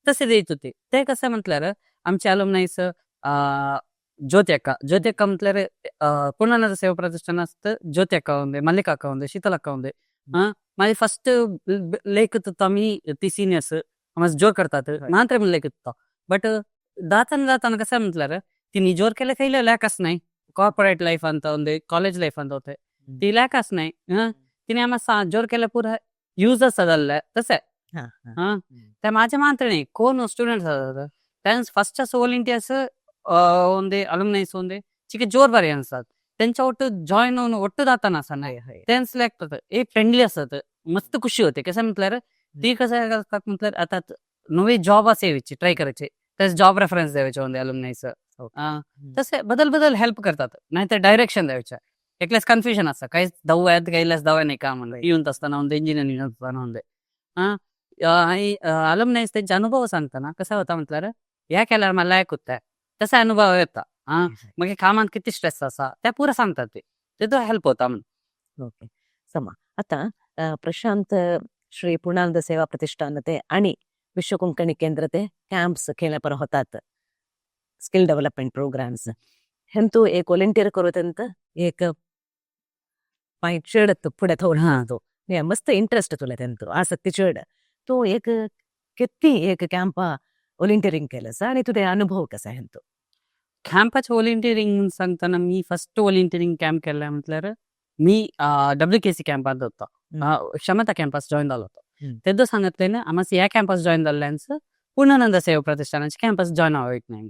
तसे देत होते. ते कसं म्हटल्यार आमचे अलुमनाईस ज्योती अक्का, ज्योती अक्का म्हटल्यार पूर्णानंद सेवा प्रतिष्ठान असतं, ज्योती अक्का होऊन दे, मल्लिका अक्का होऊन दे, शीतल अक्का होऊन दे. माझे फर्स्ट लेखत होतो आम्ही ती सिनियर्स आम्हाला जोर करतात मात्र मी लेखत होतो, बट दाताना दाताना कसं म्हटल्यार तिने जोर केलं काही लॅकच नाही, कॉर्पोरेट लाईफ ಅಂತ ಒಂದು ಕಾಲೇಜ್ ಲೈಫ್ ಅಂತ होते ती लॅकच नाही, तिने आम्हाला जोर केलं पुरा यूजच ಅದಲ್ಲ तसं. त्या माझ्या मात्र नाही कोण स्टुडंट त्यांचं फर्स्ट ऑल इंडियास ಒಂದೇ ಅಲುಮ್ನೈಸ್ ಒಂದೇ ಚಿಕ್ಕ ಜೋರ್ ಬಾರಿ ಅನ್ಸತ್ त्यांच्या ಒಟ್ಟು जॉईन होऊन ಒಟ್ಟು जाताना असं नाही त्यांचं लागतात एक फ्रेंडली असतात मस्त खुशी होते. कसं म्हटल्यार ती कसं करतात म्हटल्यार आता नवी जॉब असायची ट्राय करायचे त्याच जॉब रेफरन्स द्यायचे होते अलुमनाईस. तसे बदल बदल हेल्प करतात, नाही तर डायरेक्शन द्यायचे. एकलेस कन्फ्युजन असतं, काही दव आहेत, काही दवा नाही का म्हणलं येऊन असताना होते, इंजिनिअरिंग असताना होते. आणि अलमनाईस त्यांचे अनुभव सांगताना कसा होता म्हटल्यार, ह्या केल्यावर मला लायक होता तसा अनुभव येता. मग कामात किती स्ट्रेस असा त्या पुरा सांगतात ते, ते तो हेल्प होता म्हणून. ओके, समा. आता प्रशांत, श्री पूर्णानंद सेवा प्रतिष्ठान ते आणि विश्व कोंकणी केंद्र ते कॅम्प्स केल्यापर होतात, स्किल डेव्हलपमेंट प्रोग्राम्स. हेंतु एक व्हॉलेंटियर करू एक पाय चड फुडें थोडा तो मस्त इंटरेस्ट तुला, तेंतु आसक्ती चड. तो एक किती एक कॅम्पा व्हॉलेंटिअरिंग केलं आणि तुझे अनुभव कसा हेंतु? कॅम्पाचे व्हॉलेंटिअरिंग सांगताना मी फर्स्ट व्हॉलेंटिअरिंग कॅम्प केला म्हटल्यार मी WKC कॅम्पात होतो, क्षमता कॅम्पास जॉईन झालो होतो. तेदो सांगितले ना आम्हाला या कॅम्पास जॉईन जाल्ल्यान पूर्णानंद सेवा प्रतिष्ठानाचे कॅम्पस जॉईन व्हावे नाही.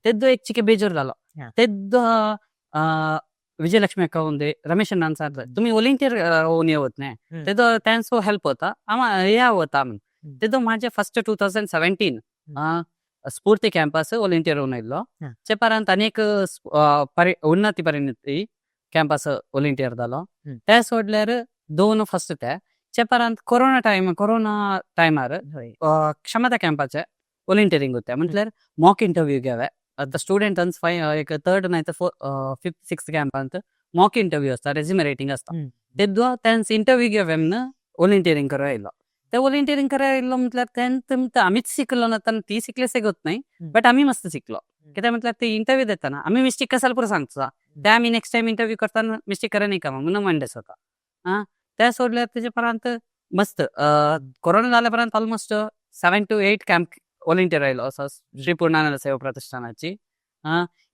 तेद्दो एक चिके बेजोर झालो. तेद्दो विजयलक्ष्मी अक्का होऊन रमेश अण्णान सांगले, तुम्ही व्हॉलेंटियर होऊन येवत नाही, तेदो त्यांचो हेल्प होता आमा या होता म्हणून. तेदो माझे फर्स्ट 2017 स्फूर्ती कॅम्पस व्हॉलेंटियर होऊन येयल्लो. ते अनेक उन्नती परिणती कॅम्पस व्हॉलेंटियर जालो. ते सोडल्यार दोन फर्स्ट ते चेपरांत कोरोना टायम, कोरोना टायमार क्षमता कॅम्पाचे व्हॉलेंटियरिंग होते. म्हटल्यार मॉक इंटरव्यू घ्यावे आता स्टुडंटांस फाय एक थर्ड नाही तर फिफ्थ सिक्स्थ कॅम्पांत मॉक इंटरव्यू असता, रेज्युमे रायटिंग असता. तेद्दो त्यांच इंटरव्यू घेवे म्हणून व्हॉलेंटियरिंग करायला येयलो. ते व्हॉलेंटियरिंग करायला येयलो म्हटल्यार तें आमीच शिकलो ना, ती शिकले होत नाही, बट आम्ही मस्त शिकलो. कित्याक म्हटल्यार ते इंटरव्यू देताना आम्ही मिस्टेक कसाला पुरो सांगता, ते आम्ही नेक्स्ट टाइम इंटरव्यू करताना मिस्टेक करा नाही का म्हणून मांडेस होता. त्या सोडल्यार तेजे उपरांत मस्त कोरोना जाल्या उपरांत ऑलमोस्ट 7 to 8 camp volunteer आयलो असो श्री पूर्णानंद सेवा प्रतिष्ठानाची.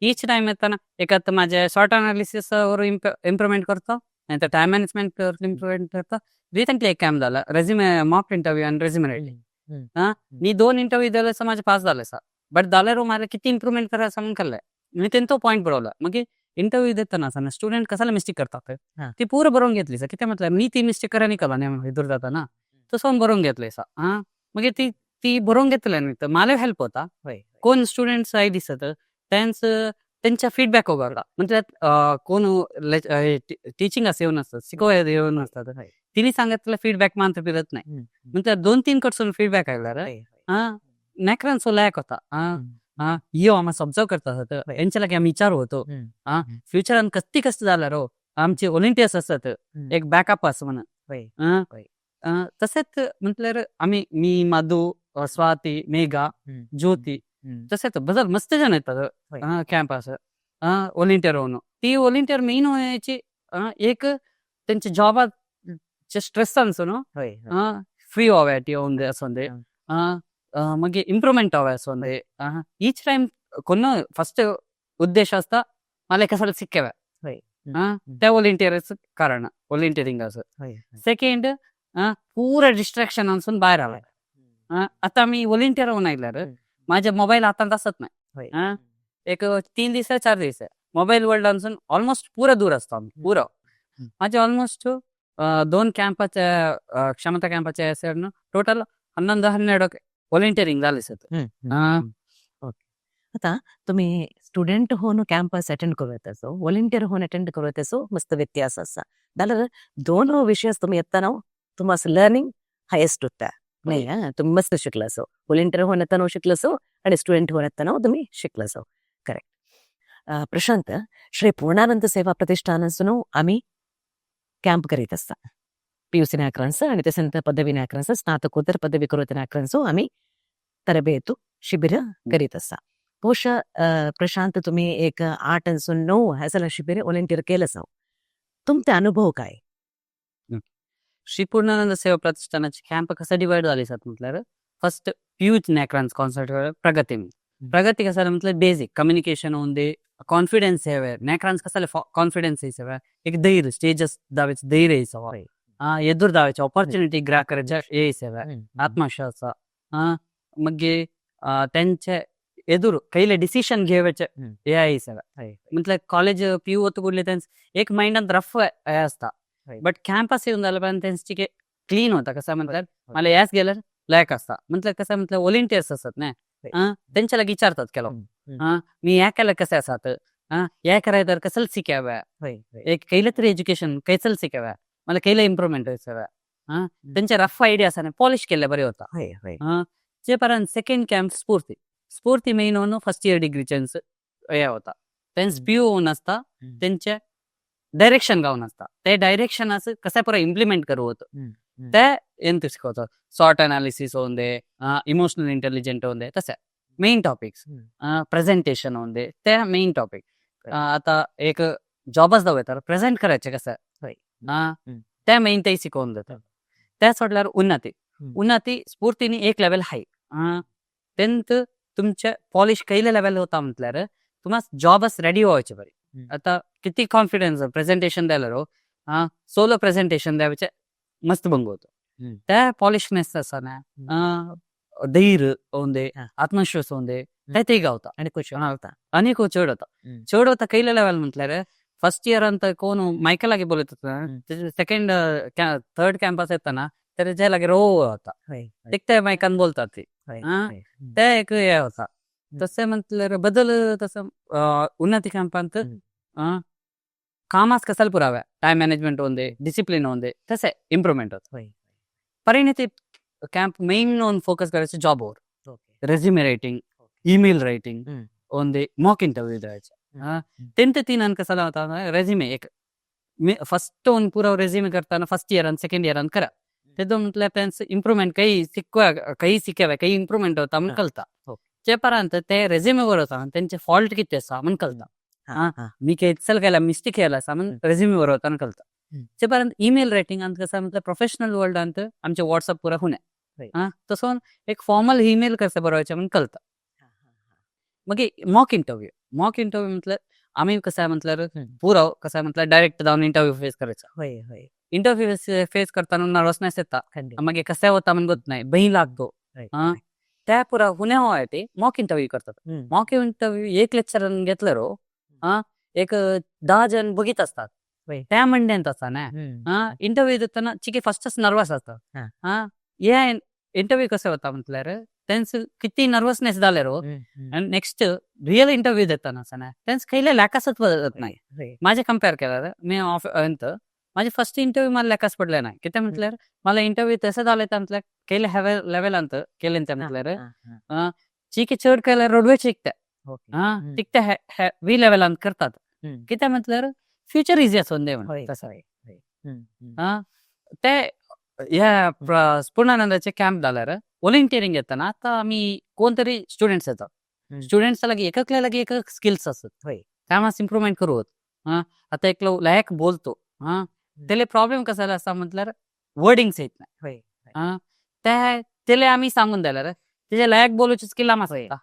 ईच टायम येताना एकात माझे शॉर्ट अनालिसिस वर इम्प्रुव्हमेंट करतो, नाही तर टाइम मॅनेजमेंट इम्प्रुव्हमेंट करतो. रिसेंटली एक कॅम्प झाला, रेज्युमे मॉक इंटरव्ह्यू आणि रेज्युमे रायटिंग. मी 2 इंटरव्ह्यू दिले, माझे पास झाले सा, बट जाल्यार मला किती इम्प्रुव्हमेंट करायचं म्हणून कळलंय. मी त्यांनी तो पॉईंट बरवला. मग इंटरव्ह्यू देताना असताना स्टुडंट कसाला मिस्टेक करतात ती पूर्ण बरोवन घेतली सा. किती म्हटलं मी ती मिस्टेक करा नाही कला नाही दूर जाताना तसं बरोवन घेतले सा. मग ती ती बरोवन घेतले तर मला हेल्प होता. कोण स्टुडंट्स आहे दिसत त्यांचं त्यांच्या फीडबॅक उभारला म्हणजे कोण टीचिंग असं येऊन असतात, शिकवायला येऊन असतात, तिने सांगितलं फीडबॅक मानता फिरत नाही. म्हणजे 2-3 कडसून फीडबॅक आयला हा नॅकरांचो लायक होता. हा यो आम्हाला ऑब्झर्व करतात, यांच्या लागी आम्ही विचार होतो. फ्युचरान कस्ती कष्ट झाला रो आमचे व्हॉलेंटियर्स असतात, एक बॅकअप असं म्हणून. तसेच म्हटल्यार आम्ही मी मधू, स्वाती, मेघा, ज्योती, तसेच बदल मस्त जण येतात कॅम्पास व्हॉलेंटियर होऊन. ती व्हॉलेंटियर मेन व्हायची एक त्यांच्या जॉबाचे स्ट्रेस न्हू फ्री व्हावे येवन असोंदे, मागीर इम्प्रुवमेंट व्हावे असोंदे. ಈಚ್ ಟೈಮ್ कोण फर्स्ट उद्देश असता मला एका शिकावे त्या व्हॉलेंटियरच कारण व्हॉलेंटियरिंग असं. सेकंड पुरा डिस्ट्रॅक्शन असून बाहेर आलाय. आता मी व्हॉलेंटियर होऊन आयल्यार माझ्या मोबाईल हातांत असत नाही. एक 3 दिवस 4 दिवस मोबाईल वर्ल्ड असून ऑलमोस्ट पुरा दूर असतो आम्ही पुरा. माझे ऑलमोस्ट 2 कॅम्पाच्या क्षमता कॅम्पाच्या टोटल 11-12 व्हॉलेंटियरिंग झाले सर. आता तुम्ही स्टुडंट होऊन कॅम्पस अटेंड करू येतासो, व्हॉलेंटियर होऊन अटेंड करू येतासो, मस्त व्यत्यास आसा. जाल्यार दोन विषय तुम्ही येताना तुम्हाला लर्निंग हायेस्ट होता नाही, तुम्ही मस्त शिकलासो. व्हॉलेंटियर होऊन येताना शिकलासो आणि स्टुडंट होऊन येताना तुम्ही शिकलासो. करेक्ट. प्रशांत, श्री पूर्णानंद सेवा प्रतिष्ठानासून आम्ही कॅम्प करीत असता PUC नायकरांचं आणि त्यानंतर पदवी नायकरांचं, स्नातकोत्तर पदवी करोत नायकरांचो आम्ही तरबेतू शिबिर करीत असता. ಬಹುಶಃ प्रशांत, तुम्ही एक 8 असून 9 ह्या शिबिर व्हॉलेंटियर केलं, तुमचा अनुभव काय? श्री पूर्णानंद सेवा प्रतिष्ठानाचे कॅम्प कसं डिवाइड झाले सात म्हटल्यार फर्स्ट PU नायकरांच कॉन्सर्ट प्रगती. प्रगती कसं म्हटलं बेसिक कम्युनिकेशन होऊन कॉन्फिडन्स हवे नायकरांच, कसं कॉन्फिडन्स हवे, एक धैर्य स्टेजस दावेच धैर्य यायचं, ಎದುರು ದಾವೆಚ ऑपॉर्च्युनिटी ग्रॅब करायच्या येयसेवे आत्मविश्वास, मगे त्यांचे ಎದುರು ಕೈಲೆ ಡಿಸಿಷನ್ घेवायचे हे आहे. म्हटलं कॉलेज PU होतं कुठले त्यांचं एक माइंडात रफ असता, बट कॅम्पस येऊन झालं पण त्यांचे क्लीन होता. कसं म्हणतात मला याच गेलं लायक असता. म्हटलं कसं म्हटलं व्हॉलेंटियर्स असतात ना, त्यांच्या लागी विचारतात ಕೆಲವು. हा मी या केलं कसे आसात, हा या कराय तर कसल शिकाव्या, हय हय. एक कैले तरी एज्युकेशन कैसल शिकाव्या, मला कैले इम्प्रुव्हमेंट व्हायचं. हा त्यांचे रफ आयडिया आसा पॉलिश केले बरे होता. हय हय. हा जे पर्यंत सेकंड कॅम्प स्फूर्ती, स्फूर्ती मेन होऊन फर्स्ट इयर डिग्रीच्यांच हे होता, त्यांच पी होऊन असता, त्यांचे डायरेक्शन गावन असता, ते डायरेक्शन असं कसं पुरा इम्प्लिमेंट करू होतं ते ಎಂತ शिकवतात, सॉर्ट अनालिसिस होऊन दे, इमोशनल इंटेलिजंट होऊन दे, तसे मेन टॉपिक्स, प्रेझेंटेशन होऊन दे, ते मेन टॉपिक. आता एक जॉबच दाव तर प्रेझेंट करायचे कसं, त्या मेन ते शिकवून देतात. त्या सोडल्यावर उन्नती, उन्नती स्फूर्तीने एक लेवल हाय. टेन्थ तुमचे पॉलिश कैले लेवल होता म्हटल्यार तुम्हाला जॉबच रेडी व्हायचे बरी. आता किती कॉन्फिडन्स प्रेझेंटेशन द्यायला, हा सोलो प्रेझेंटेशन द्यायचे मस्त भंग होतो. त्या पॉलिशनेस असा ना, धैर्य होऊन दे, आत्मविश्वास होऊन दे, ते ते गावता. आणि कुछ होता. आणि चढ होता, चढ होता कैले लेवल म्हटल्यार फर्स्ट इयर ಅಂತ कोण मायकल आगे बोलत होता, सेकंड थर्ड कॅम्पस येताना तर जे लागे रो होता, ते मायकान बोलतात ते ते एक हे होता. तसे म्हटल्यार बदल तसं उन्नती कॅम्पांत कामास कसाल पुराव्या, टाइम मॅनेजमेंट होऊन दे, डिसिप्लिन होऊन दे, तसे इम्प्रुव्हमेंट होत. परिणिती कॅम्प मेन ಒಂದು फोकस करायचं जॉबवर, रेझ्युमे रायटिंग, ईमेल रायटिंग ಒಂದು माक इंटरव्यू द्यायचे. टेन्थ तीन अन कसाला होता रेझ्युमे एक फर्स्ट ಒಂದು ಪೂರ ರೆಸ್ಯೂಮೆ करताना फर्स्ट इयर आणि सेकंड इयर आणि करा ते म्हटलं त्यांचं इम्प्रुव्हमेंट काही शिकवा, काही शिकावे, काही इम्प्रुव्हमेंट होता म्हणून कळता. जे पर्यंत ते रेझ्युमे वर होता त्यांचे फॉल्ट किती असा म्हणून कळता, मी काही चल केला मिस्टेक केला असा म्हणून रेझ्युमे वर होता कळता. जे पर्यंत ईमेल रायटिंग आणि कसं म्हटलं प्रोफेशनल वर्ल्ड अंत आमचे व्हॉट्सअप पुरा होणे, तसं एक फॉर्मल ईमेल कसं बरवायचं म्हणून कळतं. मग मॉक इंटरव्ह्यू, मॉक इंटरव्ह्यू म्हटलं आम्ही कसं आहे म्हटलं पुराव कसं आहे म्हटलं डायरेक्ट जाऊन इंटरव्ह्यू फेस करायचा. इंटरव्ह्यू फेस करताना नर्वसनेस येतात, मग कसं होता म्हणून होत नाही, बही लागतो. त्या पुरा हुन्या हवाय ते मॉक इंटरव्ह्यू करतात. मॉक इंटरव्ह्यू एक लेक्चर घेतलं रो, एक 10 जण बघित असतात त्या मंड्यांत असताना इंटरव्ह्यू देताना चिके फर्स्टच नर्वस असतात. या इंटरव्ह्यू कसं होता म्हटल्यार त्यांचं किती नर्वसनेस झाले रो, आणि नेक्स्ट रिअल इंटरव्ह्यू देताना असं नाही त्यांचं काही लॅकासच बदलत नाही. माझे कम्पेअर केलं मी ऑफ अंत माझे फर्स्ट इंटरव्ह्यू मला लॅकास पडले नाही, किती म्हटल्यार मला इंटरव्ह्यू तसं झालं तर म्हटलं केले हॅवे लेवल अंत केले ते म्हटल्यार चिके चढ केलं रोडवे शिकते तिकते we level अंत करतात, किती म्हटल्यार फ्युचर इझी असून दे म्हणून तसं. ते ह्या पूर्णानंदाचे कॅम्प झाल्यार व्हॉलेंटियरिंग येताना आता आम्ही कोणतरी स्टुडंट्स येतात, स्टुडंट्स लागी एककल्या लागी एक स्किल्स असत, त्यामास इम्प्रुव्हमेंट करू होत. आता एक लायक बोलतो, हा त्याला प्रॉब्लेम कसा असा म्हटल्यार वर्डिंग्स येत नाही, त्या त्याला आम्ही सांगून द्यायला रे त्याच्या लायक बोलूची स्किल आम्हाला.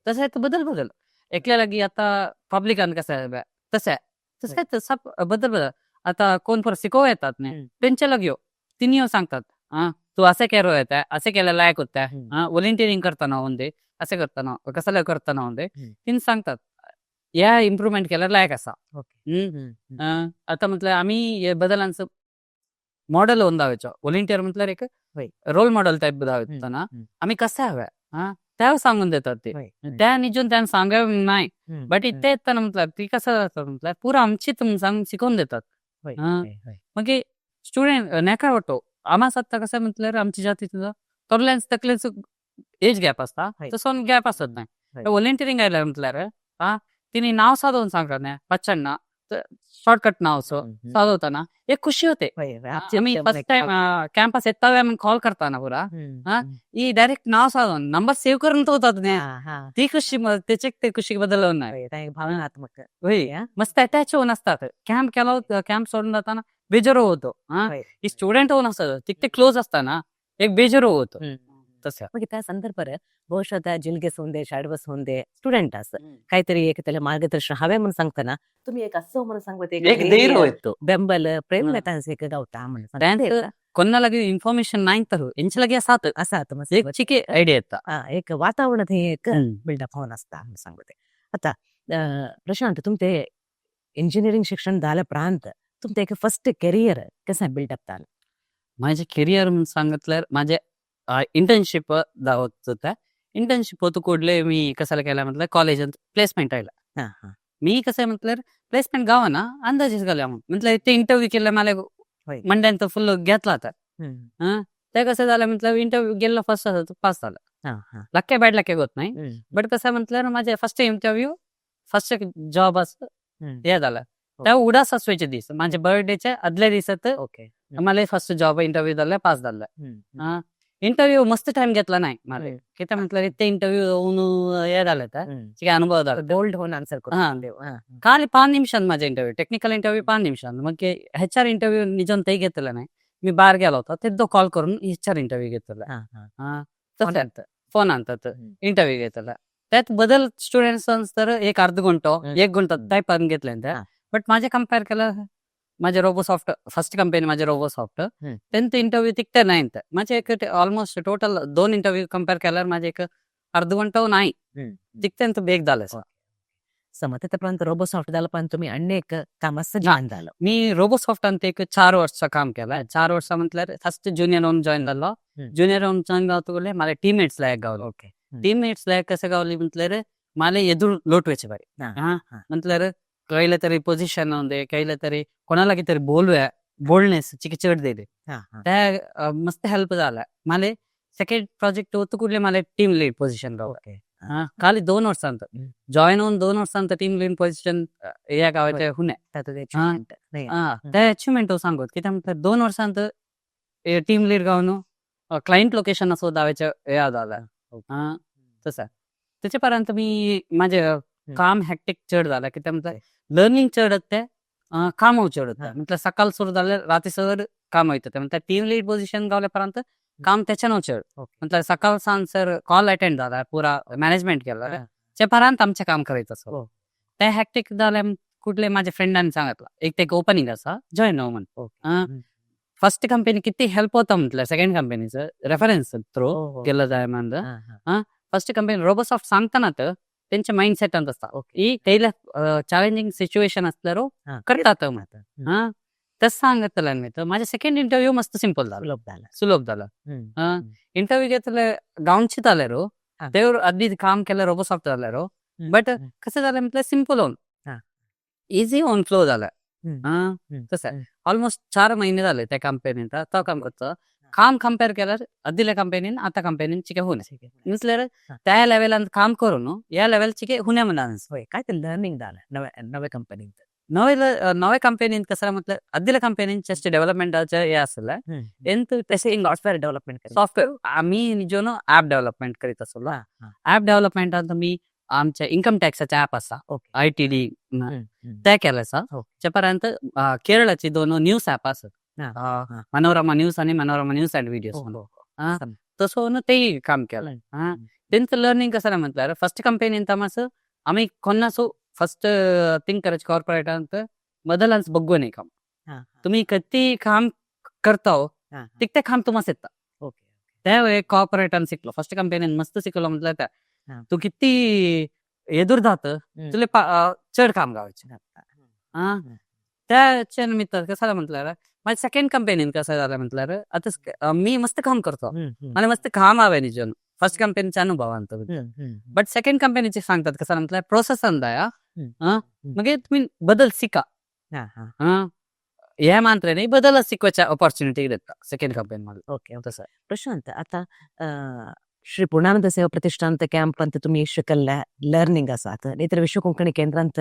तसं आहे बदल बदल एकल्या लागी आता पब्लिकान कसं आहे तसं तसं तसं बदल बदल आता कोण पर शिकव येतात नाही त्यांच्या लागी तिन्ही सांगतात, हा तू असं केलं येत असे केलं लायक होत्या, व्हॉलेंटिअरिंग करताना होऊन दे, असे करताना कसाला करताना होऊन दे, तिने सांगतात या इम्प्रुव्हमेंट केलं लायक असा. आता म्हटलं आम्ही बदलांचं मॉडेल होऊन दावायचो व्हॉलेंटियर म्हटलं एक रोल मॉडेल टाईप दावताना आम्ही कसं हव्या, हा त्या सांगून देतात ते त्या निजून त्यांना सांगाव नाही, बट इथे येताना म्हटलं ती कसं म्हटलं पुरा आमची सांग शिकवून देतात. मग स्टुडंट नाही वाटतो आम्हा सत्ता कसं म्हटल्यावर आमची जाती तोरल्यांच तकलेच एज गॅप असता तसं गॅप असत नाही. व्हॉलेंटिअरिंग आयला म्हटल्यार हा तिने नाव साधवून सांगतात नाही बच्चांना शॉर्टकट नाव साधवताना एक खुशी होते. आम्ही फर्स्ट टाइम कॅम्पस येतावे आम्ही कॉल करताना पुरा ही डायरेक्ट नाव साधवून नंबर सेव्ह करून तो होतात नाही ती खुशी त्याचे ते खुशी बदलवून नाही भावनात्मक मस्त अटॅच होऊन असतात. कॅम्प केला कॅम्प सोडून जाताना बेजोर होतो, ही स्टुडंट होऊन असतात तिथे क्लोज असताना एक बेजोर होतो. तसं मग त्या संदर्भात ಬಹುಶಃ त्या जिलगेस होऊन शाडबस होऊन दे स्टुडंट असं काहीतरी एक त्याला मार्गदर्शन हवे म्हणून सांगताना तुम्ही एक असं म्हणून सांगते एक धैर्य होतो ಬೆಂಬಲ प्रेम एक गावता म्हणून कोणालागे इन्फॉर्मेशन नाही तर यांच्या लगे असात असात एक चिके आयडिया येता एक वातावरण हे एक बिल्डअप होऊन असता सांगते. आता प्रशांत तुमचे इंजिनिअरिंग शिक्षण झालं प्रांत तुमचं एक फर्स्ट करिअर कसं बिल्डअप झालं? माझे करिअर म्हणून सांगितलं माझे इंटर्नशिप दावत होत्या. इंटर्नशिप होतो कोडले मी कसाला केला म्हटलं कॉलेजात प्लेसमेंट आयला. हा, हा. मी कसं आहे म्हटलं प्लेसमेंट गाव ना अंदाजेच गेल्या म्हटलं ते इंटरव्ह्यू केलं मला होय. मंड्यांचं फुल घेतला आता. हम्म. ते कसं झालं म्हटलं इंटरव्ह्यू गेला फर्स्ट पास झाला. हा, हा. लक्के बॅड लक्के होत नाही. हम्म. बट कसं म्हटलं माझे फर्स्ट इंटरव्ह्यू फर्स्ट जॉब असं हम्म. हे झालं. त्या उडास असवायचे दिवस माझ्या बर्थडेच्या आदल्या दिवसात ओके. मला फर्स्ट जॉब इंटरव्ह्यू झाला पास झाला. हम्म. इंटरव्ह्यू मस्त टाइम घेतला नाही मला. हम्म. किती म्हटलं ते इंटरव्ह्यू होऊन हे झालं तर हम्म. अनुभव झाला. बोल्ड होऊन आन्सर हा. करून देऊ. हा. खाली 5 निमिषात माझा इंटरव्ह्यू टेक्निकल इंटरव्ह्यू 5 निमिषात. मग एच आर इंटरव्ह्यू निजून ते घेतलं नाही. मी बाहेर गेला होता ते तो कॉल करून एच आर इंटरव्ह्यू घेतला. हा, हा. हा फोन तसं फोन आणतात हम्म. इंटरव्ह्यू घेतला. त्यात बदल स्टुडंट्स तर एक अर्ध घंटो हम्म. एक घंटा टाईप पण घेतले. हा. बट माझे कंपेअर केलं माझे रोबोसॉफ्ट फर्स्ट कंपनी माझे रोबोसॉफ्ट हम्म. त्यांचं इंटरव्ह्यू तिकटे नाही. माझे एक ऑलमोस्ट टोटल 2 इंटरव्ह्यू कंपेअर केल्यावर माझे एक अर्ध घंटो नाही हम्म. तिकट्यांचं बेग झालं. समज पर्यंत रोबोसॉफ्ट झालं पण तुम्ही अनेक कामाचं ज्ञान झालं. मी रोबोसॉफ्ट ಅಂತ एक 4 वर्ष काम केलं. 4 वर्ष म्हटल्यावर फर्स्ट ज्युनियर होऊन जॉईन झालो. हम्म. ज्युनियर होऊन जॉईन झालो मला टीममेट्स लायक गावलो. ओके. टीममेट्स लायक कसं गावली म्हटल्यावर मला एदूर लोटवायचे बाई. हा, हा हा. म्हटल्यावर कैला तरी पोझिशन होते कैला तरी कोणाला कितीतरी बोलूया बोलण्यास चिकी चढ दिले. हा, हा. त्या मस्त हेल्प झाला मला. सेकंड प्रोजेक्ट होतं कुठले मला टीम लीड पोझिशन गावलं. ओके. हा खाली 2 वर्षांत हम्म. जॉईन होऊन 2 वर्षांत टीम लीड पोझिशन या गावाच्या हुने. त्यात ते achievement नाही. हा त्या अचिव्हमेंट सांगत की त्या 2 वर्षांत टीम लीड गावन क्लायंट लोकेशन असं दावायच्या याद आला. हा तसं त्याच्यापर्यंत मी माझे काम हॅक्टिक चढ झाला की त्या लर्निंग चढ ते काम चढ होतं. हा. म्हटलं सकाळ सुरू झालं रात्री सर काम होतं. म्हटलं टीम लीड पोझिशन गावल्यापर्यंत काम त्याच्यानं चढ. ओके. म्हटलं सकाळ सांज सर कॉल अटेंड झाला पुरा मॅनेजमेंट केला हा. त्यापर्यंत आमचं काम करायचं असं. हो. त्या हॅक्टिक झाल्या कुठले माझ्या फ्रेंडाने सांगितलं एक ते ओपनिंग असा जॉईन हो म्हण. ओके. हा. हम्म. फर्स्ट कंपनी किती हेल्प होता म्हटलं सेकंड कंपनीचं रेफरन्स थ्रू हो, हो. केलं जाय म्हणलं. हा, हा. फर्स्ट कंपनी रोबोसॉफ्ट सांगताना तर त्यांच्या माइंडसेट असता ओके. ही कैला चॅलेंजिंग सिच्युएशन असल्यावर हा. करतात मग. हम्म. हा तसं सांगितलं मी तर माझ्या सेकंड इंटरव्ह्यू मस्त सिंपल झाला. सुलभ झाला. सुलभ झाला. हम्म. हा हम्म. इंटरव्ह्यू घेतलं गावची आले रो हा. त्यावर आधी काम केलं रोबोसॉफ्ट झालं रो. हम्म. बट हम्म. कसं झालं म्हटलं सिंपल होऊन हा. इझी ऑन फ्लो झाला. हम्म. हा हम्म. तसं हम्म. ऑलमोस्ट 4 महिने झाले त्या कंपनीत तो काम करतो. काम कंपेअर केल्यावर आधील्या कंपनीन आता कंपनीन चिके होणे ठीक आहे. म्हटल्यावर हा. त्या लेवलात काम करून या लेवलची हुण्या म्हणाल. होय काय ते लर्निंग झालं नव्या नव्या कंपनीत. नवे नव्या कंपनीत कसं म्हटलं आधील्या कंपनीत जस्ट डेव्हलपमेंट हे असेल ಎಂತ तसे सॉफ्टवेअर डेव्हलपमेंट सॉफ्टवेअर आम्ही निजोन ऍप डेव्हलपमेंट करीत असलो. ऍप डेव्हलपमेंट मी आमच्या इन्कम टॅक्साचे ऍप असा ओके. I T D ते केलं आसा. हो. त्यापर्यंत केरळाची 2 न्यूज ऍप आसत हा, हा. मनोरमा न्यूज आणि मनोरमा न्यूज अँड व्हिडिओज हो, म्हणून. हो, हो. हा सम- तसं ना तेही काम केलं. हम्म. हा तेंचं लर्निंग कसं म्हटल्यार फर्स्ट कंपनीन तमास आम्ही कोणासो फर्स्ट थिंक करायचे कॉर्पोरेटांत बदलांच बघू नाही काम. हा, हा. तुम्ही किती काम करताव हा, हा. तितके काम तुम्हाला येता. ओके. त्या कॉर्पोरेटान शिकलो फर्स्ट कंपनीन मस्त शिकलो म्हटलं त्या हा. तू किती एदूर जात हम्म. तुला चढ काम गावायचे. हा. हा हम्म. त्याच्या निमित्त कसं झालं म्हटलं माझ्या सेकंड कंपनीन कसं झालं म्हटलं आता मी मस्त काम करतो. हम्म, हम्म. मला मस्त काम हवं निजन फर्स्ट कंपनीचा अनुभव आणतो. हम्म, हम्म. बट सेकंड कंपनीचे सांगतात कसं म्हटलं प्रोसेस अंदाया हम्म. हा हम्म. मग तुम्ही बदल शिका. हा, हा. हा हे मात्र नाही बदल शिकवायच्या ऑपॉर्च्युनिटी देता सेकंड कंपनी मध्ये. ओके. तसं प्रशांत आता श्री पूर्णानंद सेवा प्रतिष्ठान कॅम्प ಅಂತ तुम्ही शिकल्ले लर्निंग आसात नाहीतर विश्व कोंकणी केंद्रांत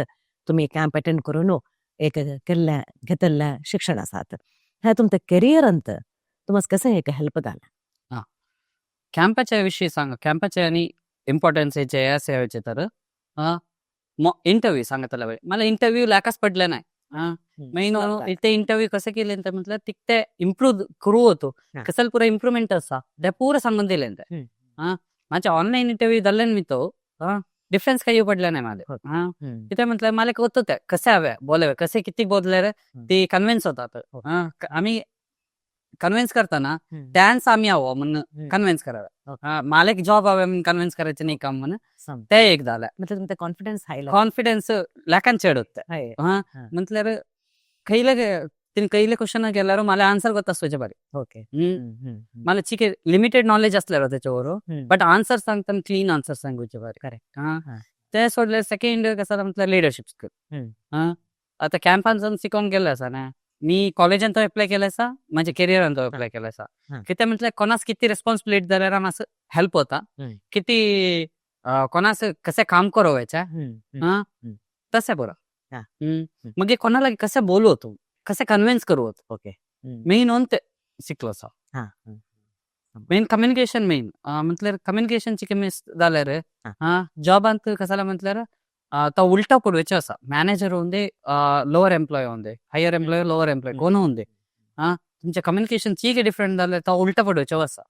तुम्ही कॅम्प अटेंड करून एक केल्ले घेतल्ले शिक्षण आसात ह्या तुमच्या करिअरांत तुम्हाला कसं एक हेल्प झाला? हा कॅम्पाच्या विषयी सांगा कॅम्पाचे आणि इम्पॉर्टन्स याचे या सेवेचे तर इंटरव्ह्यू सांगतला वेळ मला इंटरव्ह्यू लाकाच पडले नाही. हा मी ते इंटरव्ह्यू कसं केले तर म्हटलं तिथे इम्प्रूव्ह करू होतो हा. कसल पुरा इम्प्रुव्हमेंट असा ते पुरं सांगून दिले. हम्म. हा माझ्या ऑनलाईन इंटरव्ह्यू झाले मी तो डिफरन्स काही पडला नाही माझे. हा हम्म. तिथे म्हटलं मला होतं त्या कसे हव्या बोलावे कसे किती बोलले रे ते कन्व्हिन्स होतात. हा आम्ही कन्व्हिन्स करताना हम्म. डान्स आम्ही हवं म्हणून हम्म. कन्व्हिन्स करावं. ओके. हा मला एक जॉब हवं म्हणून कन्व्हिन्स करायचं नाही काम म्हणून सम. ते एक झालं. म्हणजे तुमचा कॉन्फिडन्स हाय कॉन्फिडन्स लाखान चढ होतं. हाय. हा हा. म्हटल्यावर खैला तिने कहिले क्वेश्चन केल्यावर मला आन्सर ಗೊತ್ತ असवायचे बरे. हम्म, हम्म, हम्म. मला चिके लिमिटेड नॉलेज असल्यावर त्याच्यावर, बट आन्सर सांगताना क्लीन आन्सर सांगूचे बरे. हा. ते सोडले, सेकंड कसं म्हटलं लिडरशिप स्किल. हा, आता कॅम्पान जाऊन शिकवून गेलं असा ना, मी कॉलेजान तो अप्लाय केला असा, माझ्या करिअरान तो अप्लाय केला असा. किती म्हटलं कोणास किती रिस्पॉन्सिबिलिटी झाल्यावर आम्हाला हेल्प होता, किती कोणास कसं काम करवायचं. हम्म, हम्म, हा, हम्म. तसं बरं. हम्म. मग हे कोणाला कसं बोलवतो, कसं कन्व्हिन्स करू होतो. मेन ऑन ते शिकलो असा. हा, हम्म. मेन कम्युनिकेशन मेन म्हटल्यार कम्युनिकेशन चिके मिस जाल्यार हा जॉबांत कसाला म्हटल्यार तो उल्टा पडवेचो आसा. मॅनेजर होऊन दे, लोअर एम्प्लॉय होऊन दे, हायर एम्प्लॉय, लोअर एम्प्लॉय, कोण होऊन दे, हा तुमचे कम्युनिकेशन चीक डिफरंट जाल्यार तो उल्टा पडवेचो आसा.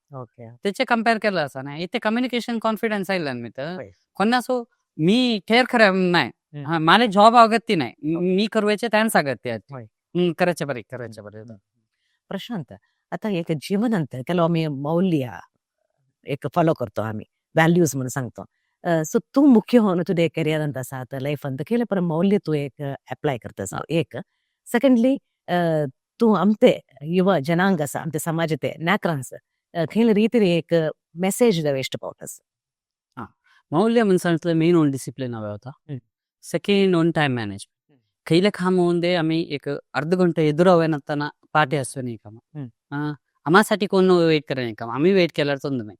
तेचे कंपेअर केलं आसा ना, इथे कम्युनिकेशन कॉन्फिडन्स आयला न्ही तर कोणासो मी केअर खरं नाही. हा, मला जॉब अगत्य नाही, मी करवायचे त्यांच अगत्य आहे. करायचे बरे, करायचे बरे. प्रशांत, आता एक जीवनांत ಕೆಲವೊಮ್ಮೆ ಮೌಲ್ಯ एक फॉलो करतो आम्ही, व्हॅल्यूज म्हणून सांगतो. सो तूं मुख्य होऊन तुझे करिअर अंत आसा, लायफ अंत केले पर मौल्य तूं एक अप्लाय करता. एक सेकंडली, तूं आमते युवा जनांग आसा, आमचे समाज ते नाकरांस खंयले रीतीन एक मेसेज द्यावे इष्ट पावता. मौल्य म्हणसांतलं मेन ओन डिसिप्लिन हव्या होता, सेकंड ओन टाइम मॅनेजमेंट. खैले काम होऊन दे, आम्ही एक अर्ध घंटा एదురు हवे पाठी असतो नाही काम. आम्हासाठी कोण वेट करे नाही काम, आम्ही वेट केल्यावर तो नाही.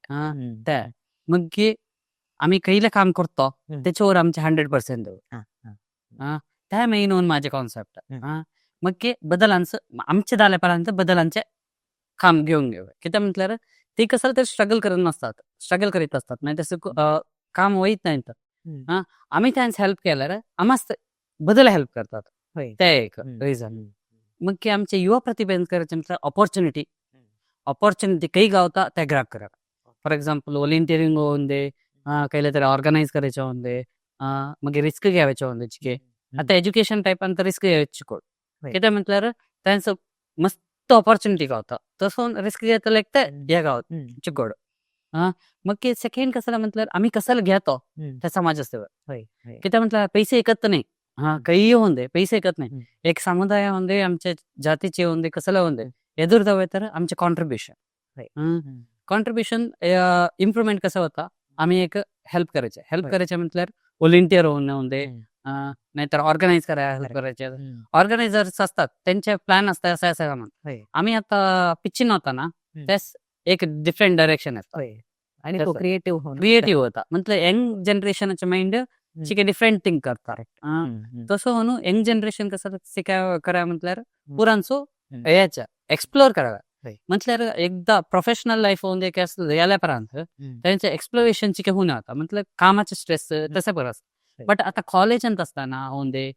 हा, त्या मग की आम्ही कैले काम करतो त्याच्यावर आमचे 100% देऊ. हा, हा. त्या मेन ओन माझे कॉन्सेप्ट. हा, मग की बदलांचं आमचे झाल्यापर्यंत बदलांचे काम घेऊन घेऊ. किती म्हटल्यार ते कसं ते स्ट्रगल करत नसतात, स्ट्रगल करीत असतात नाही तसं काम होईत नाही तर. हा, आम्ही त्यांना हेल्प केल्यार आम्हाच बदल हेल्प करतात. ते एक रिझन. मग की आमचे युवा प्रतिबंध करायचे म्हटलं ऑपॉर्च्युनिटी, ऑपॉर्च्युनिटी काही गावता त्या ग्रॅब करा. फॉर एक्झाम्पल व्हॉलेंटिअरिंग होऊन दे, काही तरी ऑर्गनाईज करायचे होऊन दे, मग रिस्क घ्यायचे होऊन दे चिके. आता एज्युकेशन टाईप अंत रिस्क घ्यायची कोड. किती म्हटल्यार त्यांचं मस्त ऑपॉर्च्युनिटी गावता तसं रिस्क घेतलं एक तर हे गावत चिकोड. हा, मग की सेकंड कसाला म्हटल्यार आम्ही कसाला घेतो त्या समाजसेवा. होय, होय. किती म्हटलं पैसे एकत नाही, हा काही होऊन दे पैसे एकत नाही, एक समुदाय होऊन दे, आमच्या जातीचे होऊन दे, कसाला होऊन दे, एदुर दवे तर आमचे कॉन्ट्रीब्युशन. कॉन्ट्रीब्युशन इम्प्रुव्हमेंट कसं होता, आम्ही एक हेल्प करायचे. हेल्प करायचे म्हटल्यार व्हॉलेंटियर होऊन होऊन दे, नाहीतर ऑर्गनाईज करायला हेल्प करायचे. ऑर्गनायझर्स असतात, त्यांचे प्लॅन असतात असं असं म्हणून. आम्ही आता पिचिन होता ना, त्यास एक डिफरंट डायरेक्शन असतं. आणि तो तसं. क्रिएटिव्ह होऊन क्रिएटिव्ह होता म्हटलं यंग जनरेशनचे माइंड चिके डिफरंट थिंक करतात. तसं म्हणून यंग जनरेशन कसं शिकाय करा म्हटल्यार पुरांचो याच्या एक्सप्लोर करावा म्हटल्यार एकदा प्रोफेशनल लाईफ होऊन दे काय गेल्यापर्यंत त्यांच्या एक्सप्लोरेशन चिके होऊन होता म्हटलं कामाचे स्ट्रेस तसं बरं असतं. बट आता कॉलेजांत असताना होऊन दे,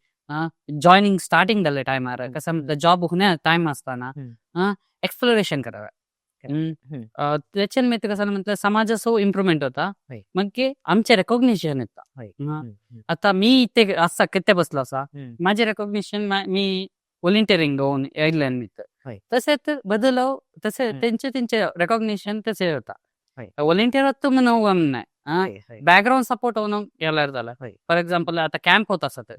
जॉईनिंग स्टार्टिंग झाले टायमार कसं म्हटलं जॉब होण्या टाइम असताना एक्सप्लोरेशन करावं. त्याच्यान मी कसं म्हटलं समाजाचो इम्प्रुव्हमेंट होता, मग की आमचे रेकॉग्निशन येता. आता मी इथे असा किती बसलो असा माझे रेकॉग्निशन मी व्हॉलेंटिअरिंग होऊन येयले निमित्त तसे तर बदलव तसे त्यांचे त्यांचे रेकॉग्निशन तसे होता. व्हॉलेंटिअर तो म्हणून नाही, बॅकग्राऊंड सपोर्ट होऊन गेल्यावर झालं. फॉर एक्झाम्पल आता कॅम्प होत असत,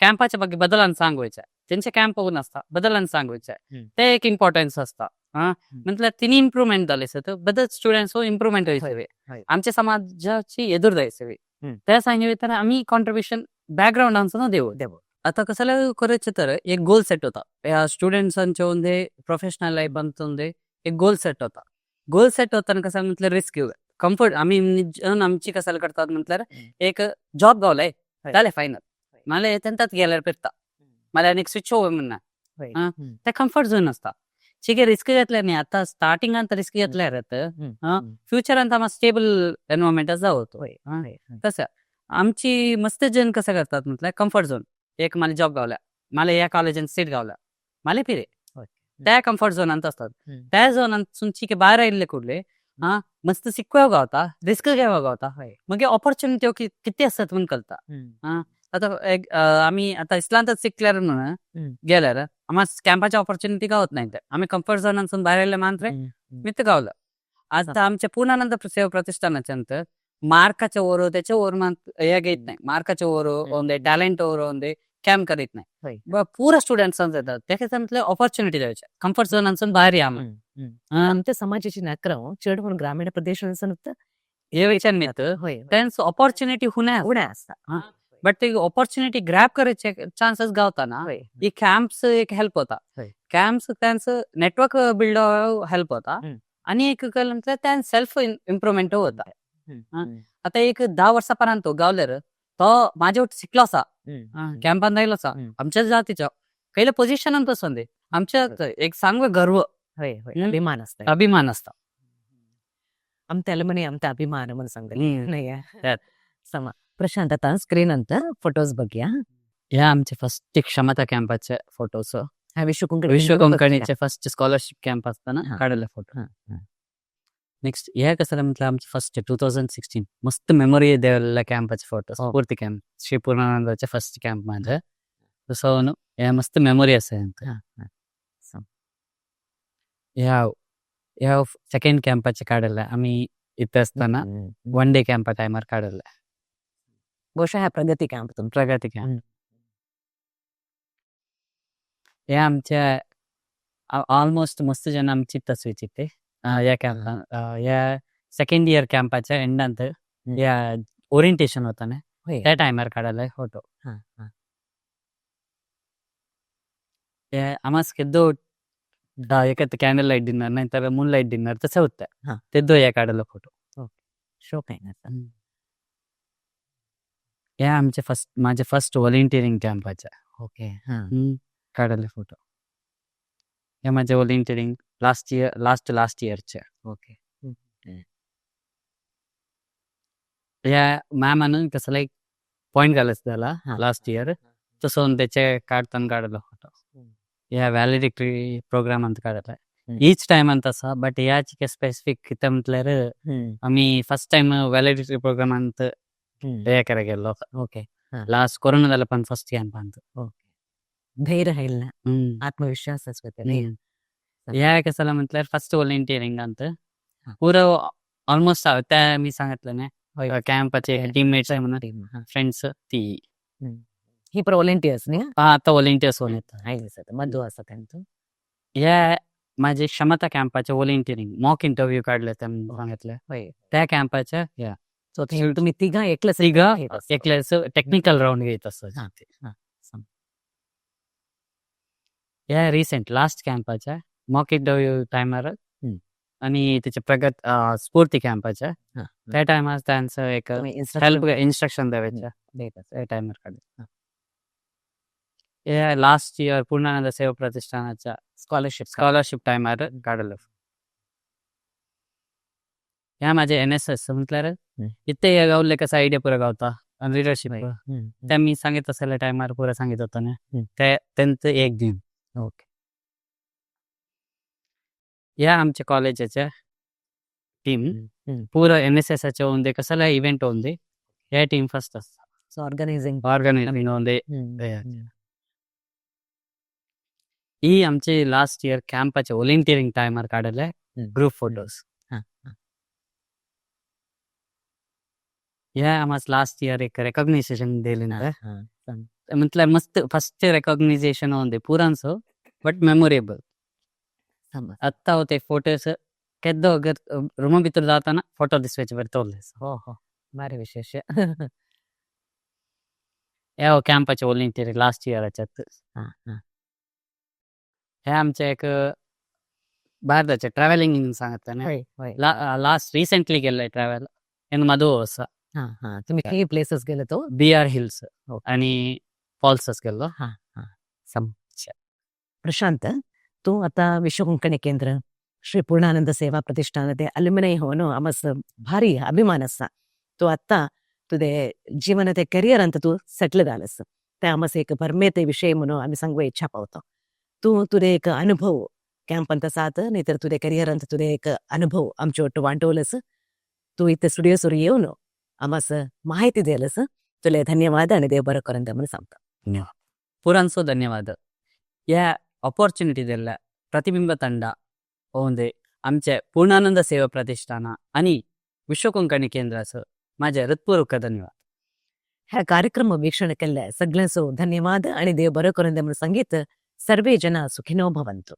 कॅम्पाच्या ಬಗ್ಗೆ बदलान सांगवायचं, त्यांचे कॅम्प होऊन असता बदलान सांगवायचं, ते एक इम्पॉर्टन्स असता. हा म्हटलं तिन्ही इम्प्रुव्हमेंट झाले सर बदल स्टुडंट्स इम्प्रुव्हमेंट व्हायचे, आमच्या समाजाची एदुर जायचे. त्या सांगितलं तर आम्ही कॉन्ट्रीब्युशन बॅकग्राऊंड आमचं देऊ देऊ. आता कसाला करायचं तर एक गोल सेट होता या स्टुडंट्सांचे ಒಂದೇ प्रोफेशनल लाईफ अंतंदे एक गोल सेट होता. गोल सेट होताना कसं म्हटलं रिस्क घेऊ कम्फर्ट आम्ही आमची कसाला करतात म्हटल्यार एक जॉब गावलाय झाले फायनल मला त्यांच्यात गेल्यावर फिरता मला एक स्विच होय म्हणणार त्या कम्फर्ट झोन असता. ठीक आहे, रिस्क घेतल्या नाही आता स्टार्टिंग अंत रिस्क घेतल्यार फ्युचर अंत आम्हाला स्टेबल एन्व्हायरमेंट होतो. तसं आमची मस्त जण कसं करतात म्हटलं कम्फर्ट झोन एक मला जॉब गावला, मला या कॉलेजात सीट गावला, मला फिरे त्या कम्फर्ट झोन अंत असतात. त्या झोन ठीक बाहेर आले कुठले हा मस्त शिकवा गावता, रिस्क घ्यावा गावता, मग ऑपॉर्च्युनिटी किती असतात म्हणून कळता. आता एक आम्ही आता इस्लांतच शिकल्यार म्हणून गेल्यार आम्हाला कॅम्पाच्या ऑपॉर्च्युनिटी गावत नाही, तर आम्ही कम्फर्ट झोन बाहेर आले मात्र मी तर गावलं. आता आमच्या पूर्णानंद सेवा प्रतिष्ठानाच्या नंतर मार्काच्या वर त्याच्या वर हे घेत नाही, मार्काच्या वर ಒಂದೇ टॅलेंट वर ಒಂದೇ कॅम्प करीत नाही. हय. पुरा स्टुडंट्सांक येतात तेका म्हटल्यार ऑपॉर्च्युनिटी द्यायची, कम्फर्ट झोनांसून भायर या म्हण. आमच्या समाजाची नाकराव चड म्हणून ग्रामीण प्रदेशांसून हे विचार न्ही. होय. त्यांचं ऑपॉर्च्युनिटी हुने. उणें आसता. बट ते ऑपॉर्च्युनिटी ग्रॅब करायचे चान्सेस गावता ना, ही कॅम्प्स एक हेल्प होता. कॅम्प्स त्यांचं नेटवर्क बिल्ड हेल्प होता आणि एक केलं म्हटल्यार त्यां सेल्फ इम्प्रुव्हमेंट होता. आता एक 10 वर्सां पर्यंत गावलेर तो माझ्या ಒಟ್ಟು शिकलो आसा, कॅम्पान आयलो आसा, आमच्या जातीच्या खंयल्या पोझिशनान पसून दी आमच्या एक सांगू गर्व. होय होय अभिमान असता. अभिमान असता. आमच्या अल्युमिनी आमचा अभिमान म्हणून सांगतले नाही. त्यात. समा प्रशांत, आता स्क्रीन अंत फोटोज बघूया. ह्या आमचे फर्स्ट क्षमता कॅम्पाचे फोटोज. हा विश्व कोंकणी. विश्व कोंकणीचे फर्स्ट स्कॉलरशिप कॅम्प असताना हा. काढलेले फोटो. हा, हा. नेक्स्ट हे कसं म्हटलं आमचे फर्स्ट 2016 मस्त मेमोरी देवलेल्या कॅम्पाचे फोटो. स्फूर्ती कॅम्प, श्री पूर्णानंदाचे फर्स्ट कॅम्प माझे. सो हे मस्त मेमोरी आसा हेंका. हा, हा. ह्या ह्या सेकंड कॅम्पाचे काढले आम्ही इथे असताना, वन डे कॅम्पा टायमार काढले. ಬಹುಶಃ हा प्रगती कॅम्प तुमचा. प्रगती कॅम्प. हे आमच्या ऑलमोस्ट मस्त जण आमची तसवीची ते या कॅम्पा, या सेकंड इयर कॅम्पाच्या एंडांत या ओरिएंटेशन होता ना, त्या टायमार काढले फोटो. हा, हा. हे आमास केद्दो एकत कॅन्डल लाईट डिनर नाही तर मून लाईट डिनर तसं होतं. ते दो या काढलं फोटो. शोक आहे ना. हे आमचे फर्स्ट, माझे फर्स्ट व्हॉलेंटिअरिंग कॅम्पाचे ओके हा काढले फोटो. हे माझे volunteering last year, last last इयरचे. या मॅमानं कसं लाईक पॉईंट घालायचं झाला लास्ट इयर, तसं त्याचे काढताना काढलं फोटो. या व्हॅलिडिटरी प्रोग्राम ಅಂತ काढला. ಈಚ್ ಟೈಮ್ ಅಂತ ಸಹ, ಬಟ್ ಯಾಚಿಗೆ ಸ್ಪೆಸಿಫಿಕ್ कितें म्हटल्यार आमी फर्स्ट टाइम व्हॅलिडिटरी प्रोग्राम ಅಂತ हे गेलो. लास्ट कोरोना झाला पण फर्स्ट कॅम्प ಅಂತ. धैर्य आहे ना, आत्मविश्वास असतो. ह्या कशाला म्हटल्यार फर्स्ट व्हॉलेंटिअरिंग ಅಂತ पुरो ऑलमोस्ट त्या मी सांगितलं नाही कॅम्पाचे टीममेट्स आहे म्हणून फ्रेंड्स ती. ही पण व्हॉलेंटियर्स न्ही? हा, आता व्हॉलेंटियर्स होऊन येतात. आहे सर, मधू असं त्यांचं. ह्या माझे क्षमता कॅम्पाचे व्हॉलेंटिअरिंग मॉक इंटरव्ह्यू काढले त्या सांगितलं. त्या कॅम्पाच्या या सो ते तुम्ही तिघा एकलंच तिघा घेत असता. एकल्याच टेक्निकल राऊंड घेत असत. या रिसेंट लास्ट कॅम्पाच्या मॉक इंटरव्ह्यू टायमार आणि त्याच्या प्रगत स्फूर्ती कॅम्पाच्या त्या टायमार त्यांचं एक तुम्ही instruction help instruction द्यायच्या देत असता. त्या टायमार काढले. या लास्ट इयर पूर्णानंद सेवा प्रतिष्ठानाच्या स्कॉलरशिप स्कॉलरशिप टायमार काढलं. ह्या माझे एनएसएस म्हटल्यार इथे गावले कसा आयडिया पुरा गावता लिडरशिप, त्या मी सांगित असल्या टायमार पुरा सांगित होतं ना, ते त्यांचं एक दिन. या आमच्या कॉलेजाच्या टीम पुरा एनएसएस होऊन कसला इव्हेंट होऊन दे, या टीम फर्स्ट असता. So organising. ऑर्गनायझिंग होऊन दे. ही आमचे लास्ट इयर कॅम्पाचे व्हॉलेंटिअरिंग टायमार काढले ग्रुप फोटोज. हा, हा. या आम्हाला लास्ट इयर एक रेकॉग्निशन दिले ना म्हटलं, मस्त फर्स्ट रेकॉग्निशन होऊन पुरांचो, बट मेमोरेबल. आत्ता होते फोटोज केद्दो अगर रूमा भितर जाताना फोटो दिसवायचे बरं तोले. हो हो, भारी विशेष. या कॅम्पाचे व्हॉलेंटिअरिंग लास्ट इयराच्यात. हा, हा. हे आमचे एक भारताचे ट्रॅव्हलिंग सांगत ना. होय होय लास्ट रिसेंटली गेल्ले ट्रॅव्हल इन मधु आसा. हा हा तुम्ही काही प्लेसेस गेले तो? बी are hills आणि फॉल्सस गेल्लो. हा हा सम प्रशांत, तू आता विश्व कोंकणी केंद्र श्री पूर्णानंद सेवा प्रतिष्ठान ते अल्युमिनय होऊन आमस भारी अभिमान आसा. तू आता तुझे जीवन ते करियर अंत तू सेटल झालंस, ते आमस एक भरमेते विषय म्हणून आम्ही सांगू इच्छा पावतो. तू तुझे एक अनुभव कॅम्प अंत सात नाहीतर तुझे करियर अंत तुझे एक अनुभव आमचे ಒಟ್ಟು वांटवलंस. तू इथे स्टुडिओसवर येऊन आमास माहिती दिलंस, तुला धन्यवाद आणि देव बरं करून म्हणून सांगतो. पुरांचो धन्यवाद. या ऑपॉर्च्युनिटी दिल्या प्रतिबिंब ತಂಡ होऊन आमचे पूर्णानंद सेवा प्रतिष्ठान आणि विश्व कोंकणी केंद्राचं माझे हृत्पूर्वक धन्यवाद. ह्या कार्यक्रम वीक्षण केल्ले सगळ्यांचो धन्यवाद आणि देव बरो करून दे म्हणून सांगीत, सर्वे जना सुखिनो भवन्तु.